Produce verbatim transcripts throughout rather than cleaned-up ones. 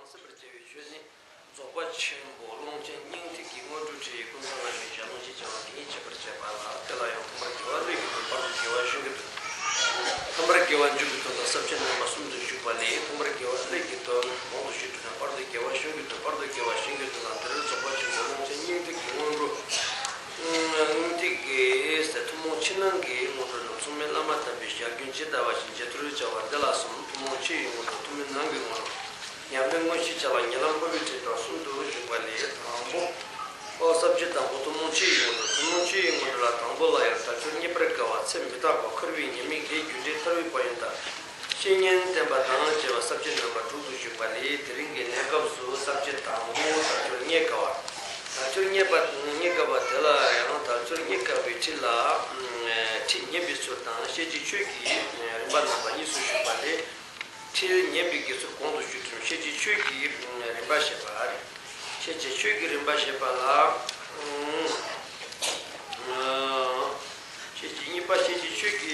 སེམས་པར་བྱ་བའི་ཆོས་ནི། རྫོགས་པ་ཆེན་པོ་ཀློང་ཆེན་སྙིང་ཐིག་གི་སྔོན་འགྲོ་ཁྲིད་ཡིག་ཀུན་བཟང་བླ་མའི་ཞལ་ལུང་ཞེས་བྱ་བ་འདི་ཉིད་ཁྱད་པར་བྱེད་པ་ལ། དེ་ལ་ཡང་ཐོག་མར་དགེ་བ་བློས་ཀྱིས་འདུལ། བར་དུ་དགེ་བ་གཞུང་གིས་འདུལ། ཐ་མར་དགེ་བ་མཇུག་གི་དོན་དང་ས་བཅད་རྣམ་པ་གསུམ་དུ་བཞུགས་པ་ལས། ཐ་མར་དགེ་བ་བློས་ཀྱིས་འདུལ་གོང་དུ་ཞུས་དྲུག་དང་། བར་དུ་དགེ་བ་གཞུང་གིས་འདུལ། བར་དུ་དགེ་བ་གཞུང་གིས་འདུལ་ལ། འདིར་རྫོགས་པ་ཆེན་པོ་ཀློང་ཆེན་སྙིང་ཐིག་གི་སྔོན་འགྲོ། སྙིང་ཐིག་གི་ཐུན་མོང་ཕྱི་ནང་གི་སྔོན་འགྲོ་རྣམས་མཚུངས་མེད་བླ་མ་དམ་པའི་ཞལ་རྒྱུན་ཇི་ལྟ་བ་བཞིན་རྗེས་ཐོར་བྱ་བ་འདི་ལ་གསུམ། ཐུན་མོང་ཕྱི་ཡི་སྔོན་འགྲོ། ཐུན་མིན་ནང་གི་སྔོན་འགྲོ། ཉམས་ལེན་དངོས་གཞི་བྱ་བ་ཉེ་ལམ་འཁོར་བའི་འཁྲིད་དང་གསུམ་དུ་བཞུགས་པ་ལས། དང་པོ། ཨོ། ས་བཅད་དང་པོ། ཐུན་མོང་ཕྱི་ཡི་སྔོན་འགྲོ། ཐུན་མོང་ཕྱི་ཡི་སྔོན་འགྲོ་ལ་དང་པོ་ལ་ཡང་དལ་འབྱོར་རྙེད་པར་དཀའ་བ། ཚེ་མི་རྟག་པ། འཁོར་བའི་ཉེས་དམིགས་ལས་རྒྱུ་འབྲས་ཐར་བའི་ཕན་ཡོན་དང་། བཤེས་གཉེན་བསྟེན་པ་དང་བཅས་པ་ས་བཅད་རྣམ་པ་དྲུག་ཏུ་བཞུགས་པ་ལས། དེ་རིང་གི་གནས་སྐབས་སུ་ས་བཅད་དང་པོ། དལ་འབྱོར་རྙེད་དཀའ་བ། དལ་འབྱོར་རྙེད་པ། རྙེད་དཀའ་བ་དེ་ལ་ཡང་དལ་འབྱོར་རྙེད་དཀའ་བའི་ཁྲིད་ལ། ཁྲིད་ཉན་པའི་ཚུལ་དང་ཤེས་བྱའི་ཆོས་ཀྱི་རིམ་པ་རྣམ་པ་གཉིས་སུ་བཞུགས་པ་ལས། ཁྲིད་ཉན་པའི་དགེ་ཚུལ་གོང་དུ་ཞུས་དོན། ཤེས་བྱའི་ཆོས་ཀྱི་རིམ་པ་བཤད་པ་རེད། ཤེས་བྱའི་ཆོས་ཀྱི་རིམ་པ་བཤད་པ་ལ། ཤེས་བྱའི་གཉིས་པ། ཤེས་བྱའི་ཆོས་ཀྱི་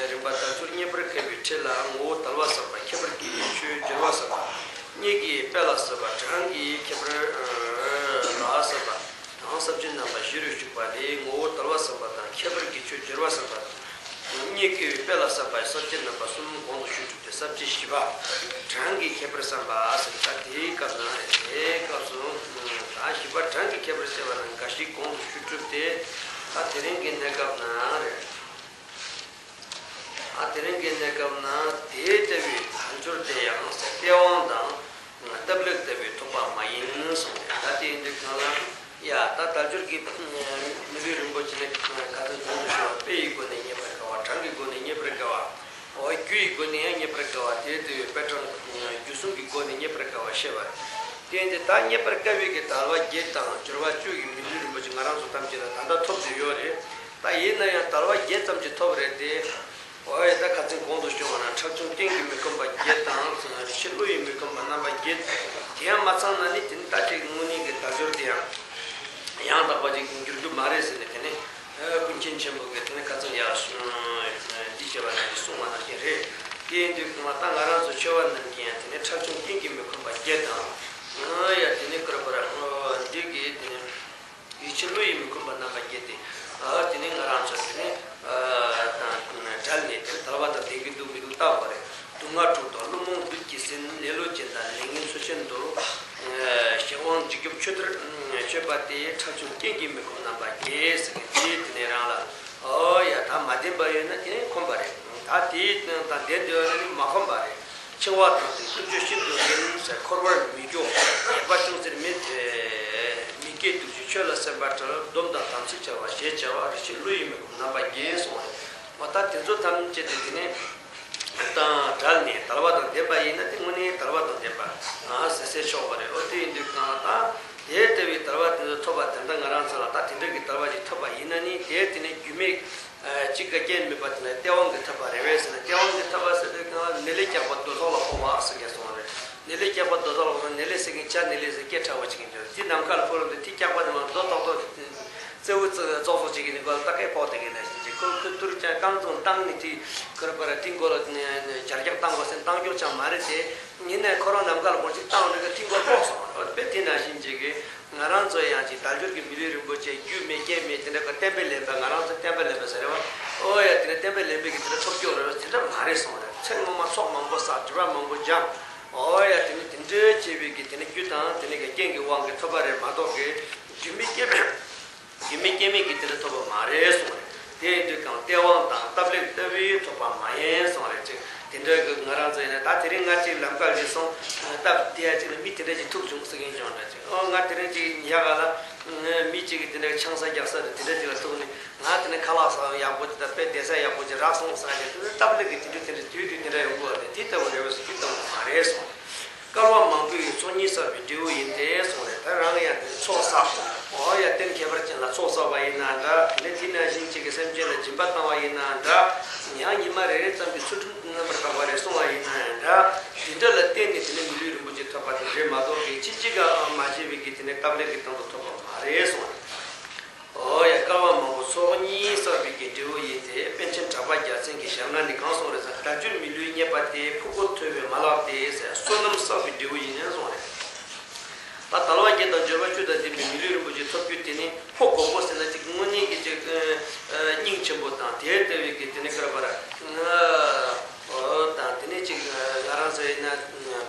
རིམ་པ། དལ་འབྱོར་རྙེད་པར་དཀའ་བའི་ཁྲིད་ལ་ངོ་བོ་དལ་བ་བསམ་པ། ཁྱད་པར་གྱི་ཆོས་སྦྱོར་བ་བསམ་པ། རྙེད་དཀའི་དཔེ་ལ་བསམ་པ། གྲངས་ཀྱི་ཁྱད་པར་ལ་བསམ་པ། དང་ས་བཅད་རྣམ་པ་བཞི་རུ་བཞུགས་པ་ལས། ངོ་བོ་དལ་བ་བསམ་པ་དང་། ཁྱད་པར་གྱི་ཆོས་སྦྱོར་བ་བསམ་པ་དང་། རྙེད་དཀའི་དཔེ་ལ་བསམ་པ། ས་བཅད་རྣམ་པ་གསུམ་གོང་དུ་ཞུས་གྲུབ་སྟེ། ས་བཅད་བཞི་པ། གྲངས་ཀྱི་ཁྱད་པར་བསམ་པ་ཟེར། ད་དེའི་སྐབས་ན་རེད། དེའི་སྐབས་སུ་ད་བཞི་པ་གྲངས་ཀྱི་ཁྱད་པར་བཤད་པ་ན་འགའ་ཞིག་གོང་དུ་ཞུས་གྲུབ་སྟེ། ད་དེ་རིང་གི་གནས་སྐབས་ན་རེད། ཨ། དེ་རིང་གི་གནས་སྐབས་ན་དེ་ལྟ་བུའི་དལ་འབྱོར་དེ་ཡང་སྟེས་དབང་དང་སྟབས་ལེགས་ལྟ་བུའི་ཐོབ་པ་མ་ཡིན་གསུངས་ཏེ། ད་དེ་ཡིན་དུས་གང་ལ། ཡ། ད་དལ་འབྱོར་གྱི་མི་ལུས་རིན་པོ་ཆེ་ནི་ཁ་ཚོན་གོང་དུ་ཞུས་པ། དཔེ་ཡི་སྒོ་ནས་རྙེད་པར་དཀའ་བ། གྲངས་ཀྱི་སྒོ་ནས་རྙེད་པར་དཀའ་བ། འོ། རྒྱུ་ཡི་སྒོ་ནས་ཡང་རྙེད་པར་དཀའ་བ། དེ་ལྟ་བུའི་དཔེ་གྲངས་རྒྱུ་གསུམ་གྱི་སྒོ་ནས་རྙེད་པར་དཀའ་བ་བཤད་པ་རེད། དེ་ཡིན་དུས་ད་རྙེད་པར་དཀའ་བའི་གི་དལ་བ་བརྒྱད་དང་འབྱོར་བ་བཅུ་ཡི་མི་ལུས་རིན་པོ་ཆེ་ང་རང་ཚོ་ཐམས་ཅད་ལ་ད་ལྟ་ཐོབ་བསྡད་ཡོད་རེད། ད་ཡིན་ན་ཡང་དལ་བ་བརྒྱད་ཙམ་ཅིག་ཐོབ་རེད་དེ། འོ་ཡ། ད་ཁ་ཚིག་གོང་དུ་ཞུས་པ་ན་ཁྲག་ཆུང་སྐད་ཀྱིས་མི་ཁོམ་པ་བརྒྱད་དང་། རེག་བྱའི་བློ་ཡིས་མི་ཁོམ་པ་རྣམ་པ་བརྒྱད། དེ་ཡང་མ་ཚང་ན་ནི་དེ་ནི་ད་ཅིག་དངོས་གནས་ཀྱི་དལ་འབྱོར་དེ་ཡང་ཡང་དག་པ་ཅིག་འགྱུར་རྒྱུ་མ་རེད་ཟེར་ནས། དེ་ནི་ཀུན་མཁྱེན་ཆེན་པོ་གིས་དེ་ནི་ཁ་ཚིག་ཡག་འདི་བྱས་པ་ནང་བཞིན་གསུངས་པ་ནང་བཞིན་རེད། དེ་ཡིན་དུས་གང་ལ་ད་ང་རང་ཚོ་ཆོས་པ་རྣམས་ཀྱིས་ཡང་དེ་ནི་ཁྲག་ཆུང་སྐད་ཀྱིས་མི་ཁོམ་པ་བརྒྱད་དང་། ཡ། དེ་ནི་ཀར་པར་འདི་གིས་དེ་ནི། རེག་བྱའི་བློ་ཡིས་མི་ཁོམ་པ་རྣམ་པ་བརྒྱད་དེ། ཨ། དེ་ནི་ང་རང་ཚོ་དེ་ནི་ཨ་དང་བྲལ་ནས། དེ་ནི་དལ་བ་དང་ལྡན་གྱི་འདུག་མི་འདུག་བརྟག་པ་རེད། སྡུག་བསྔལ་དྲུག་དང་བླུན་རྨོངས་བདུད་ཀྱིས་ཟིན། ལེ་ལོ་ཅན་དང་ལས་ངན་ཚུལ་ཆེན་དུ། ཨ། གཞན་དབང་འཇིགས་སྐྱོབ་ཆོས་དེར་སྤྱོད་པ་དེ་ཁྲག་ཆུང་སྐད་ཀྱིས་མི་ཁོམ་རྣམ་པ་བརྒྱད་ཟེར་གི། དེ་དེ་ནི་རང་ལ། ཨོ་ཡ། ད་མ་ལྡན་པ་ཡོད་ན་དེ་ནི་ཁོམ་པ་རེད། ད་དེའི་དང་ལྡན་དེ་ཡོད་ན་ནི་མ་ཁོམ་པ་རེད། འཆིང་བ་དང་དེ་ཀུན་སྤྱོད་ཤིན་ཏུ་ངན་ཟེར། འཁོར་བར་མི་སྐྱོ། ཉེས་པ་ཅུང་ཟད་མི་མི་སྐྱེ། འདུ་བྱེད་ཆོས་ལ་སེམས་པ་འཁྲུལ། སྡོམ་དང་དམ་ཚིག་འཆལ་བ་ཞེས་བྱ་བ། རེག་བྱའི་བློ་ཡིས་མི་ཁོམ་རྣམ་པ་བརྒྱད་གསུངས་པ་རེད། འོ། ད་དེ་ཚོ་ཐམས་ཅད་དེ་དེ་ནས་དང་བྲལ་ནས་དལ་བ་དང་ལྡན་པ་ཡིན་ན་དེ་དངོས་གནས་དལ་བ་དང་ལྡན་པ་ཟེར་ཟེར་ཆོག་པ་རེད། འོ། དེ་ཡིན་དུས་གང་ལ་ད་དེ་ལྟ་བུའི་དལ་བ་དེ་ཚོ་ཐོབ་པ་དེ་འདྲ་ང་རང་ཚོ་ལ་ད་དེ་འདྲ་གི་དལ་བ་ཞིག་ཐོབ་པ་ཡིན་ན་ནི་དེ་དེ་ནས་རྒྱུ་མེད། ཨ། གཅིག་ག་རྐྱེན་མེད་པ་དེ་ལ་སྟེས་དབང་གིས་ཐོབ་པ་རེད་པས་ཟེར་ན། སྟེས་དབང་གིས་ཐོབ་པ་ཟེར་དུས་གང་ལ་ནད་ལས་སྐྱོབ་པ་འདོད་ཆགས་ལ་ཕོག་པ་ཟེར་མཁན་སོང་བ་རེད། ནད་ལས་སྐྱོབ་པ་འདོད་ཆགས་ལ་ཕོག་ན་ནད་ལས་སེལ་མཁན་ཇ་ནད་ལས་སེལ་སྐད་ཕྲ་བོ་ཅིག་ཡིན་དུས། དེ་ནམ་མཁའ་ལ་ཕོག་རུང་དེ་ཐིག་སྐྱག་པ་དེ་མར་རྡོ་ཏོག་ཏོག་རྩེ་བོ་ཙོག་ཙོག་ཅིག་གི་ནི་མགོ་ལ་ད་སྐད་ཕོག་བསྡད་མཁན་ནང་བཞིན་ཅིག་ཁོ་ཁོ་ཐུར་ཅང་རྐང་བཙུགས་བཏང་ནས་དེ་ཁོ་ར་པ་ར་དེ་མགོ་ལ་ཇར་རྒྱག་བཏང་དགོས་ཟེར་བཏང་རྒྱུ་ཅང་མ་རེད་དེ། ཡིན་ནའི་ཁོ་རང་ནམ་མཁའ་ལ་སྒོར་གཅིག་བཏང་ནས་ཁོ་དེ་མགོ་ཕོག་སོང་བ་རེད། དཔེ་དེ་ནང་བཞིན་ཅིག་གི། ང་རང་ཚོ་ཡང་ཅིག་དལ་འབྱོར་གྱི་མི་ལུས་རིན་པོ་ཆེ་རྒྱུ་མེད་རྐྱེན་མེད་དེ་འདྲ་གི་བསྟན་པའི་ལེན་པ། ང་རང་ཚོ་བསྟན་པའི་ལེན་པ་ཟེར་རེད་བ། ཨོ་ཡ། དེ་ནས་བསྟན་པའི་ལེན་པའི་གི་དེ་འདྲ་ཐོབ་རྒྱུ་རེད་བ། དེ་འདྲ་མ་རེད་གསུངས་རེད། ཚེ་སྔོན་མ་ཚོགས་མང་པོ་བསགས། སྒྲིབ་པ་མང་པོ་སྦྱངས། ཨོ་ཡ། དེ་ནས་དེ་འདྲའི་བྱས་པའི་གི་དེ་ནས་རྒྱུ་དང་དེ་ནས་གི་རྐྱེན་གྱི་དབང་གིས་ཐོབ་པ་རེད་མ་གཏོགས་གི། རྒྱུ་མེད་རྐྱེན་མེད། རྒྱུ་མེད་རྐྱེན་མེད་ཀྱིས་དེ་འདྲ་ཐོབ་པ་མ་རེད་གསུངས་རེད། དེ་ཡིན་དུས་གང་སྟེས་དབང་དང་སྟབས་ལེགས་ལྟ་བུའི་ཐོབ་པ་མ་ཡིན་གསུངས་རེད། ཅིག་དེ་འདྲ་གི་ང་རང་ཚོ་ཡིན་ན་ད་དེ་རིང་ང་ཅིག་ལམ་ཁ་ལ་སོང་སྟབས་བདེ་ཡ་ཅིག་ལ་མི་དེ་འདྲ་ཅིག་ཐུག་བྱུང་ཟེར་མཁན་ཅིག་ཡོང་འདྲ་ཅིག་ཨོ། ང་དེ་རིང་ཅིག་ཉལ་ག་ལ་མི་གཅིག་གིས་དེ་འདྲ་ཆང་ས་རྒྱག་ས་རེད། དེ་འདྲ་ཅིག་ལ་ཐུག་ནས་ང་དེ་ནས་ཁ་ལག་ཟ་ཡག་པོ་ཅིག་དང་དཔེ་བསྡད་ས་ཡག་པོ་ཅིག་རག་སོང་ཟེར་ཡ་དེ་སྟབས་ལེགས་ཀྱི་དེ་འདྲ་དེ་འདྲ་དུས་དུས་དེ་འདྲ་ཡོང་གི་ཡོད་རེད། དེ་ལྟ་བུ་རེད་བས་སུ་དེ་ལྟ་བུ་མ་རེད་གསུངས། བསྐལ་པ་མང་པོའི་ཚོགས་གཉིས་བསགས་པའི་འབྲས་བུ་ཡིན་ཏེ་གསུངས་རེད། ད་རང་ཡང་དེ་ཚོགས་བསགས། འོ་ཡ། རྟེན་ཁྱད་པར་ཅན་ལ་ཚོགས་བསགས་པ་ཡིན་ན་འདྲ། དེ་ནས་དེ་ནང་བཞིན་གཅིག་གི་སེམས་ཅན་ལ་སྦྱིན་པ་བཏང་བ་ཡིན་ན་འདྲ། ཡང་ཉི་མ་རེ་རེ་ཙམ་གྱི་ཚུལ་ཁྲིམས་རྣམ་པར་དག་པ་རེ་སྲུང་བ་ཡིན་ན་ཡང་འདྲ། དེ་འདྲ་ལ་བརྟེན་ནས་དེ་ནས་མི་ལུས་རིན་པོ་ཆེ་ཐོབ་པ་དེ་རེད་མ་གཏོགས་གི་ཅི་གཅིག་ག་མ་བྱས་པའི་གི་དེ་ནས་སྟབས་ལེགས་ཀྱི་སྟེང་དུ་ཐོབ་པ་མ་རེད་གསུངས་རེད། འོ་ཡ། བསྐལ་པ་མང་པོ་ཚོགས་གཉིས་བསགས་པའི་གི། འབྲས་བུ་ཡིན་ཏེ། པཎ་ཆེན་གྲགས་པ་རྒྱལ་མཚན་གྱི་ཞལ་སྔ་ནས་གང་གསུངས་རེད་ཟེར་ན། དལ་འབྱོར་མི་ལུས་རྙེད་པ་སྟེ། ཕུག་པོ་ཐོན་པའི་མ་ལག་སྟེ་ཟེར། བསོད་ནམས་བསགས་པའི་འབྲས་བུ་ཡིན་ནས་གསུངས་རེད། ད་དལ་བ་བརྒྱད་དང་འབྱོར་བ་བཅུ་དང་ལྡན་པའི་མི་ལུས་རིན་པོ་ཆེ་ཐོབ་རྒྱུ་དེ་ནི་ཕོ་གོ་པོ་ཟེར་ན་ཅིག་དངོས་གནས་ཀྱི་ཅིག་སྙིང་ཆེན་པོ་དང་། དེ་ལྟ་བུའི་གི་དེ་ནི་ག་རེ་ཟེར་དགོས་རེད། དང་དེ་ནས་ཅིག་ང་རང་ཚོ་ཡིན་ན་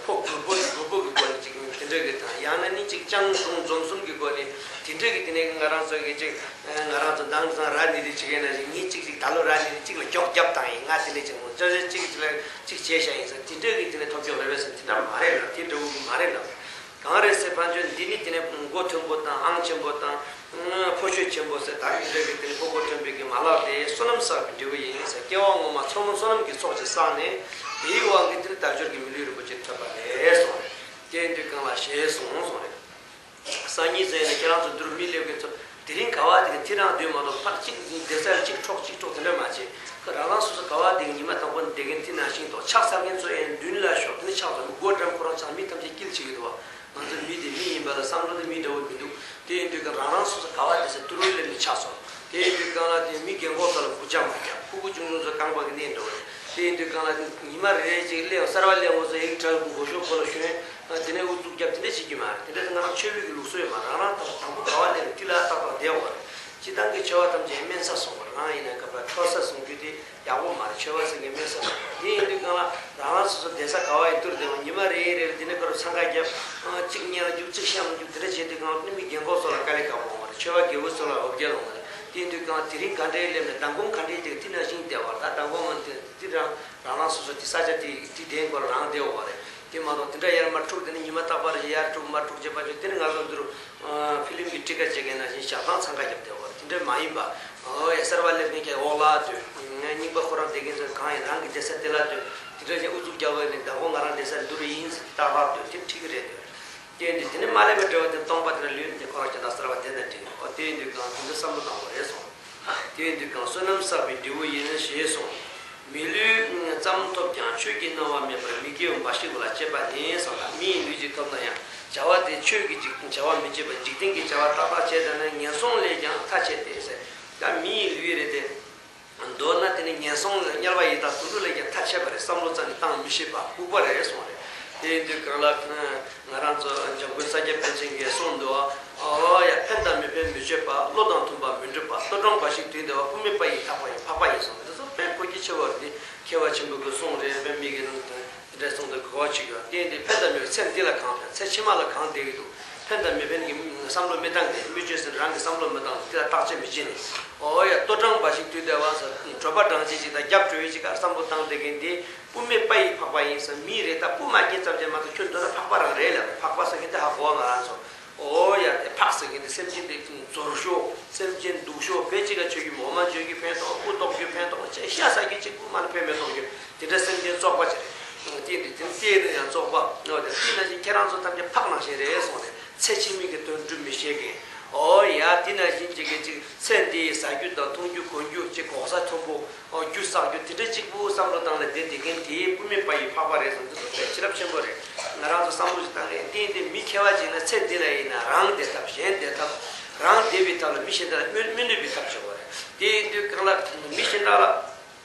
ཕོ་གུར་པོ་གུར་པོ་གི་སྒོ་ནས་ཅིག་དེ་འདྲ་གི་དང་། ཡང་ན་ནི་ཅིག་སྤྱང་གྲུང་འཛོམས་གསུམ་གྱི་སྒོ་ནས་དེ་འདྲ་གི། དེ་ནས་ང་རང་ཚོ་གི་ཅིག་ང་རང་ཚོ་མདང་དང་ར་ནི་དེ་ཅིག་ཡིན་ན་ཅིག་ངས་ཅིག་ཅིག་ད་ལོ་ར་ནི་དེ་ཅིག་ལ་མགྱོགས་རྒྱབ་བཏང་ཡིན། ང་དེ་ནས་ཅིག་མོ་ཅོ་ཅོ་ཅིག་ཅིག་ལ་ཅིག་བྱས་བཞག་ཡིན་ཟེར། དེ་འདྲ་གི་དེ་ནས་ཐོབ་རྒྱུ་རེད་པས་ཟེར། དེ་འདྲ་བོ་མ་རེད་ལ། དེ་འདྲ་བོ་མ་རེད་ལ། གང་རེད་ཟེར་ཕན་ཚུན་འདི་ནི་དེ་ནས་མགོ་མཐོན་པོ་དང་ཨང་ཆེན་པོ་དང་། ཕོ་ཤོད་ཆེན་པོ་ཟེར། ད་འདི་འདྲ་གི་དེ་ནས་ཕོ་གོ་མཐོན་པོའི་གི་མ་ལག་དེ་བསོད་ནམས་བསགས་པའི་འབྲས་བུ་ཡིན་ཟེར། སྐྱེ་བ་སྔོན་མ་ཚོགས་མ་བསོད་ནམས་ཀྱི་ཚོགས་ཅིག་བསགས་ནས། དེའི་དབང་གིས་དེ་ནས་དལ་འབྱོར་གྱི་མི་ལུས་རིན་པོ་ཆེ་ཐོབ་པ་རེད་གསུངས་རེད། དེ་ཡིན་དུས་གང་ལ་ཞེས་གསུངས་གསུངས་རེད། སང་ཉིན་ཟེར་ནས་ཁྱེད་རང་ཚོ་འདིར་མི་སླེབས་མཁན་ཚོ་དེ་རིང་ག་བ་དེ་ག་ཐི་རང་སྡོད་མ་གཏོགས། ཕར་གཅིག་བསྡད་ས་ལ་གཅིག་འཕྲོག་གཅིག་འཕྲོག་དེ་འདྲ་མ་བྱེད། ཁོ་རང་རང་སོ་སོ་ག་བ་དེ་ག་ཉི་མ་དང་པོ་བསྡད་མཁན་དེ་ནང་བཞིན་དུ། ཕྱག་འཚལ་མཁན་ཚོ་ཡང་མདུན་ལ་ཤོག་དེ་ནས་ཕྱག་འཚལ། མི་སྒོ་འགྲམ་ཁོ་རང་ཚང་མི་ཐམས་ཅད་དཀྱིལ་བྱེད་ཀྱི་འདུག་བ། ང་ཚོ་མི་དེ་མི་ཡིན་པ་ལ་བསམ་བློ་དེ་མི་འདྲ་བོ་མི་འདུག་དེ་ཡིན་དུས་གང་རང་རང་སོ་སོ་ག་བ་དེ་ས་ཏུ་རུ་སླེབས་ནས་ཕྱག་འཚལ། དེ་ཡིན་དུས་གང་ལ་དེ་མི་རྒན་གོག་ཚོ་ལ་སྒུག་ཅག་མ་རྒྱག་ཕྲུ་གུ་ཆུང་ཆུང་ཚོ་རྐང་པ་གི་གནས་འགྲོ་བ་རེད། དེ་ཡིན་དུས་གང་ལ་ཉི་མ་རེ་རེ་ཅིག་སླེབས། གསར་པ་སླེབས་འོང་ཚེ་ཡིག་གྲགས་མགོ་ཤོག་ཁོ་ལ་ཞོན། དེ་ནས་ཨུ་ཚུགས་རྒྱབ། དེ་འདྲ་བྱེད་ཀྱི་མ་རེད། དེ་འདྲ་ང་རང་ཆོས་པའི་གི་ལུགས་སྲོལ་ཡོད་མ་རེད། རང་རང་དང་དང་པོ་ག་བ་སླེབས་ནས་དེ་ལ་ཏག་ཏག་བསྡད་དགོས་རེད། སྤྱིར་བཏང་གི་ཆོས་པ་ཐམས་ཅད་སྨན་ཟ་སོང་བ་རེད། རང་ཡིན་ན་ག་པར་འཕྲོ་ས་སོང་རྒྱུ་དེ་ཡག་པོ་མ་རེད། ཆོས་པ་ཟེར་མཁན་སྨན་ཟ་སོང་བ་རེད། དེ་ཡིན་དུས་གང་ལ་རང་རང་སོ་སོ་བསྡད་ས་ག་བ་ཡིན་དུས་དེ་བ་ཉི་མ་རེ་རེ་ལ་དེ་ནས་ཁོ་རང་འཚང་ཁ་རྒྱབ། གཅིག་ཉལ་རྒྱུག་གཅིག་བཤམས་རྒྱུག་དེ་འདྲ་བྱེད་དུས་གང་ལ་ནི་མི་རྒན་གོག་ཚོ་ལ་དཀའ་ལས་ཁག་པོ་ཡོང་བ་རེད། ཆོས་པ་རྒད་པོ་ཚོ་ལ་འོ་བརྒྱལ་ཡོང་བ་རེད། དེ་ཡིན་དུས་གང་དེ་རིང་ག་འདྲའི་སླེབས་ནས་མདང་དགོང་ག་འདྲའི་དེ་དེ་ནང་བཞིན་བསྡད་པ་རེད། ད་མདང་དགོང་མ་དེ་དེ་རང་རང་རང་སོ་སོ་དེ་ས་ཆ་དེ་དེ་དེ་ཁོ་རང་བསྡད་ཡོད་པ་རེད། དེ་མ་གཏོགས་དེ་འདྲ་ཡར་མར་འཁྲུག་དེ་ནི་ཉི་མ་རྟག་པར་ཡར་འཁྲུག་མར་འཁྲུག་བྱེད་པ་ཅིག་དེ་ནི་ང་ཚོ་འདིར་ཕི་ལིམ་གྱི་ཊི་ཀ་ཊི་བྱེད་མཁན་ནང་བཞིན་ཞག་ཐང་འཚང་ཁ་རྒྱབ་བསྡད་པ་རེད། དེ་འདྲ་མ་ཡིན་པ། ཨོ་ཡ། གསར་པ་སླེབས་མཁན་གྱི་འོག་ལ་སྡོད། རྙིང་པ་ཁོ་རང་བསྡད་མཁན་ཚོ་གང་ཡིན་རང་གི་བསྡད་ས་དེ་ལ་སྡོད། དེ་འདྲ་བྱས་ཨུ་ཚུགས་རྒྱག་པ་ནི་མདང་དགོང་ང་རང་བསྡད་ས་འདི་རུ་ཡིན་ཟེར་ཏག་ཏག་སྡོད། དེ་འགྲིག་གི་རེད་འདོད། དེ་འདི་དེ་ནི་མ་སླེབས་པའི་འབྲེལ་བ་དེ་སྟོང་པ་དེ་ལ་ལུས་ནས་ཁོ་རང་ཁྱེད་དང་གསར་པ་བསྡད་ན་འགྲིག་ཨོ་དེ་ཡིན་དུས་གང་དེ་འདྲ་བསམ་བློ་བཏང་བ་རེད་སོང་། དེ་ཡིན་དུས་གང་བསོད་ནམས་བསགས་པའི་འབྲས་བུ་ཡིན་ཞེས་གསུངས། མི་ལུས་ཙམ་ཐོབ་ཀྱང་ཆོས་ཀྱི་སྣང་བ་མེད་པར་མི་དགེ་བ་འབའ་ཞིག་ལ་སྤྱད་པ་ནི་གསུངས་ལ། མི་ཡི་ལུས་ཅིག་ཐོབ་ན་ཡང་བྱ་བ་དེ་ཆོས་ཀྱི་འཇིག་བྱ་བ་མི་བྱེད་པར་འཇིག་རྟེན་གྱི་བྱ་བ་ཏག་ཏག་བྱས་བསྡད་ན་ངན་སོང་ལས་ཀྱང་ཐ་ཆད་དེ་ཟེར། ད་མི་ཡི་ལུས་རེད་དེ། མདོར་ན་དེ་ནི་ངན་སོང་དམྱལ་བ་ཡི་དྭགས་དུད་འགྲོ་ལས་ཀྱང་ཐ་ཆད་པ་རེད། བསམ་བློ་རྩ་ནས་བཏང་མི་ཤེས་པ་ལྐུགས་པ་རེད་གསུངས་རེད། དེ་ཡིན་དུས་གང་ལ་ང་རང་ཚོ་འཇམ་མགོན་ས་སྐྱ་པཎ་ཆེན་གྱིས་གསུངས་འདུག་ཨོ་ཡ། ཕན་དང་མི་ཕན་མི་ཆོད་པ། བློ་དང་མཐུན་པ་མི་འགྲུབ་པ། ལྟོ་འགྲངས་འབའ་ཞིག་དུས་འདས་པ། སྤུ་མེད་པ་ཡི་ཐག་པ་ཡིན་འཕགས་པ་ཡིན་གསུངས། འདི་ཚོ་དཔེ་གོ་རྒྱུ་ཆེ་བ་རེད། འདི་མཁས་པ་ཆེན་པོ་གི་གསུང་རེད། དཔེ་མི་གི་ནང་དུ། དེ་འདྲ་གསུངས་འདུག་གོ་བ་ཅིག་ཡོད། དེ་ཡིན་དུས་ཕན་དང་མི་ཕན་ཚེ་འདི་ལ་གང་ཕན། ཚེ་ཕྱི་མ་ལ་གང་བསྡད་ཀྱི་འདུག་ཕན་དང་མི་ཕན་གྱི་བསམ་བློ་མི་བཏང་གི། མི་ཆོས་ཟེར་རང་གི་བསམ་བློ་མི་བཏང་གི། དེ་ལ་བརྟག་དཔྱད་མི་བྱེད་ནས། ཨོ་ཡ། ལྟོ་འགྲངས་འབའ་ཞིག་དུས་འདས་པ་ཟེར། གྲོད་པ་འགྲངས་བྱེད་ཅིག་དང་རྒྱབ་གྲོལ་ཡོད་ཅིག་ག་བསམ་བློ་བཏང་བསྡད་མཁན་དེ་སྤུ་མེད་པ་ཡི་འཕགས་པ་ཡིན་ཟེར། མི་རེད་ད་སྤུ་མ་སྐྱེས་ཙམ་ཅིག་མ་གཏོགས་ཁྱོད་འདོད་ན་འཕགས་པ་རང་རེད་ལབ། འཕགས་པ་ཟེར་མཁན་དེ་ཧ་གོ་བ་ང་རང་ཚོ། ཨོ་ཡ། དེ་འཕགས་ཟེར་མཁན་དེ་སེམས་ཅན་དེ་འཛོར་ཤོག་སེམས་ཅན་སྡུག་ཤོག་བེད་ཅིག་ག་ཆོད་རྒྱུ་མེད། འོ་མ་འཇོག་རྒྱུ་ཕན་ཐོགས། སྤུ་བཏོག་རྒྱུ་ཕན་ཐོགས། ཅེས་ཤ་ཟ་རྒྱུ་གཅིག་པུ་མ་ལ་ཕན་མི་ཐོགས་རྒྱུ་དེ་འདྲ་སེམས་ཅན་བཙོག་པ་ཅིག་རེད། དེ་འདི་དེ་བལྟས་ན་ཡང་བཙོག་པ། འོ་དེ་དེ་ནང་བཞིན་ཁྱེད་རང་ཚོ་ཐམས་ཅད་འཕགས་ནང་བཞིན་རེད་གསུངས་ཏེ། ཚེ་ཕྱི་མའི་གི་དོན་སྒྲུབ་མི་ཤེས་མཁན། ཨོ་ཡ། དེ་ནང་བཞིན་ཅིག་གི་ཅིག་ཚེ་འདིའི་ཟ་རྒྱུ་དང་འཐུང་རྒྱུ་གོན་རྒྱུ་ཅིག་གོག་ས་མཐོན་པོ། ཨོ་རྒྱུ་བསགས་རྒྱུ་དེ་འདྲ་གཅིག་པུ་བསམ་བློ་བཏང་ནས་བསྡད་བསྡད་མཁན་དེ་སྤུ་མེད་པ་ཡི་འཕགས་པ་རེད་གསུངས། འདི་ཚོ་དཔེ་བྱིན་རླབས་ཆེན་པོ་རེད། ང་རང་ཚོ་བསམ་བློ་ཞིག་བཏང་གི། འདི་འདི་མི་མཁས་པ་ཅིག་ན་ཚེ་འདི་ལ་ཡིན་ན་རང་བདེ་ཐབས་གཞན་བདེ་ཐབས། རང་བདེ་བའི་ཐབས་ལ་མི་གཞན་དག་ལ་སྨོན་སྨོན་འདུན་པའི་ཐབས་བྱེད་དགོས་རེད། དེ་ཡིན་དུས་གང་ལ་མི་གཞན་དག་ལ་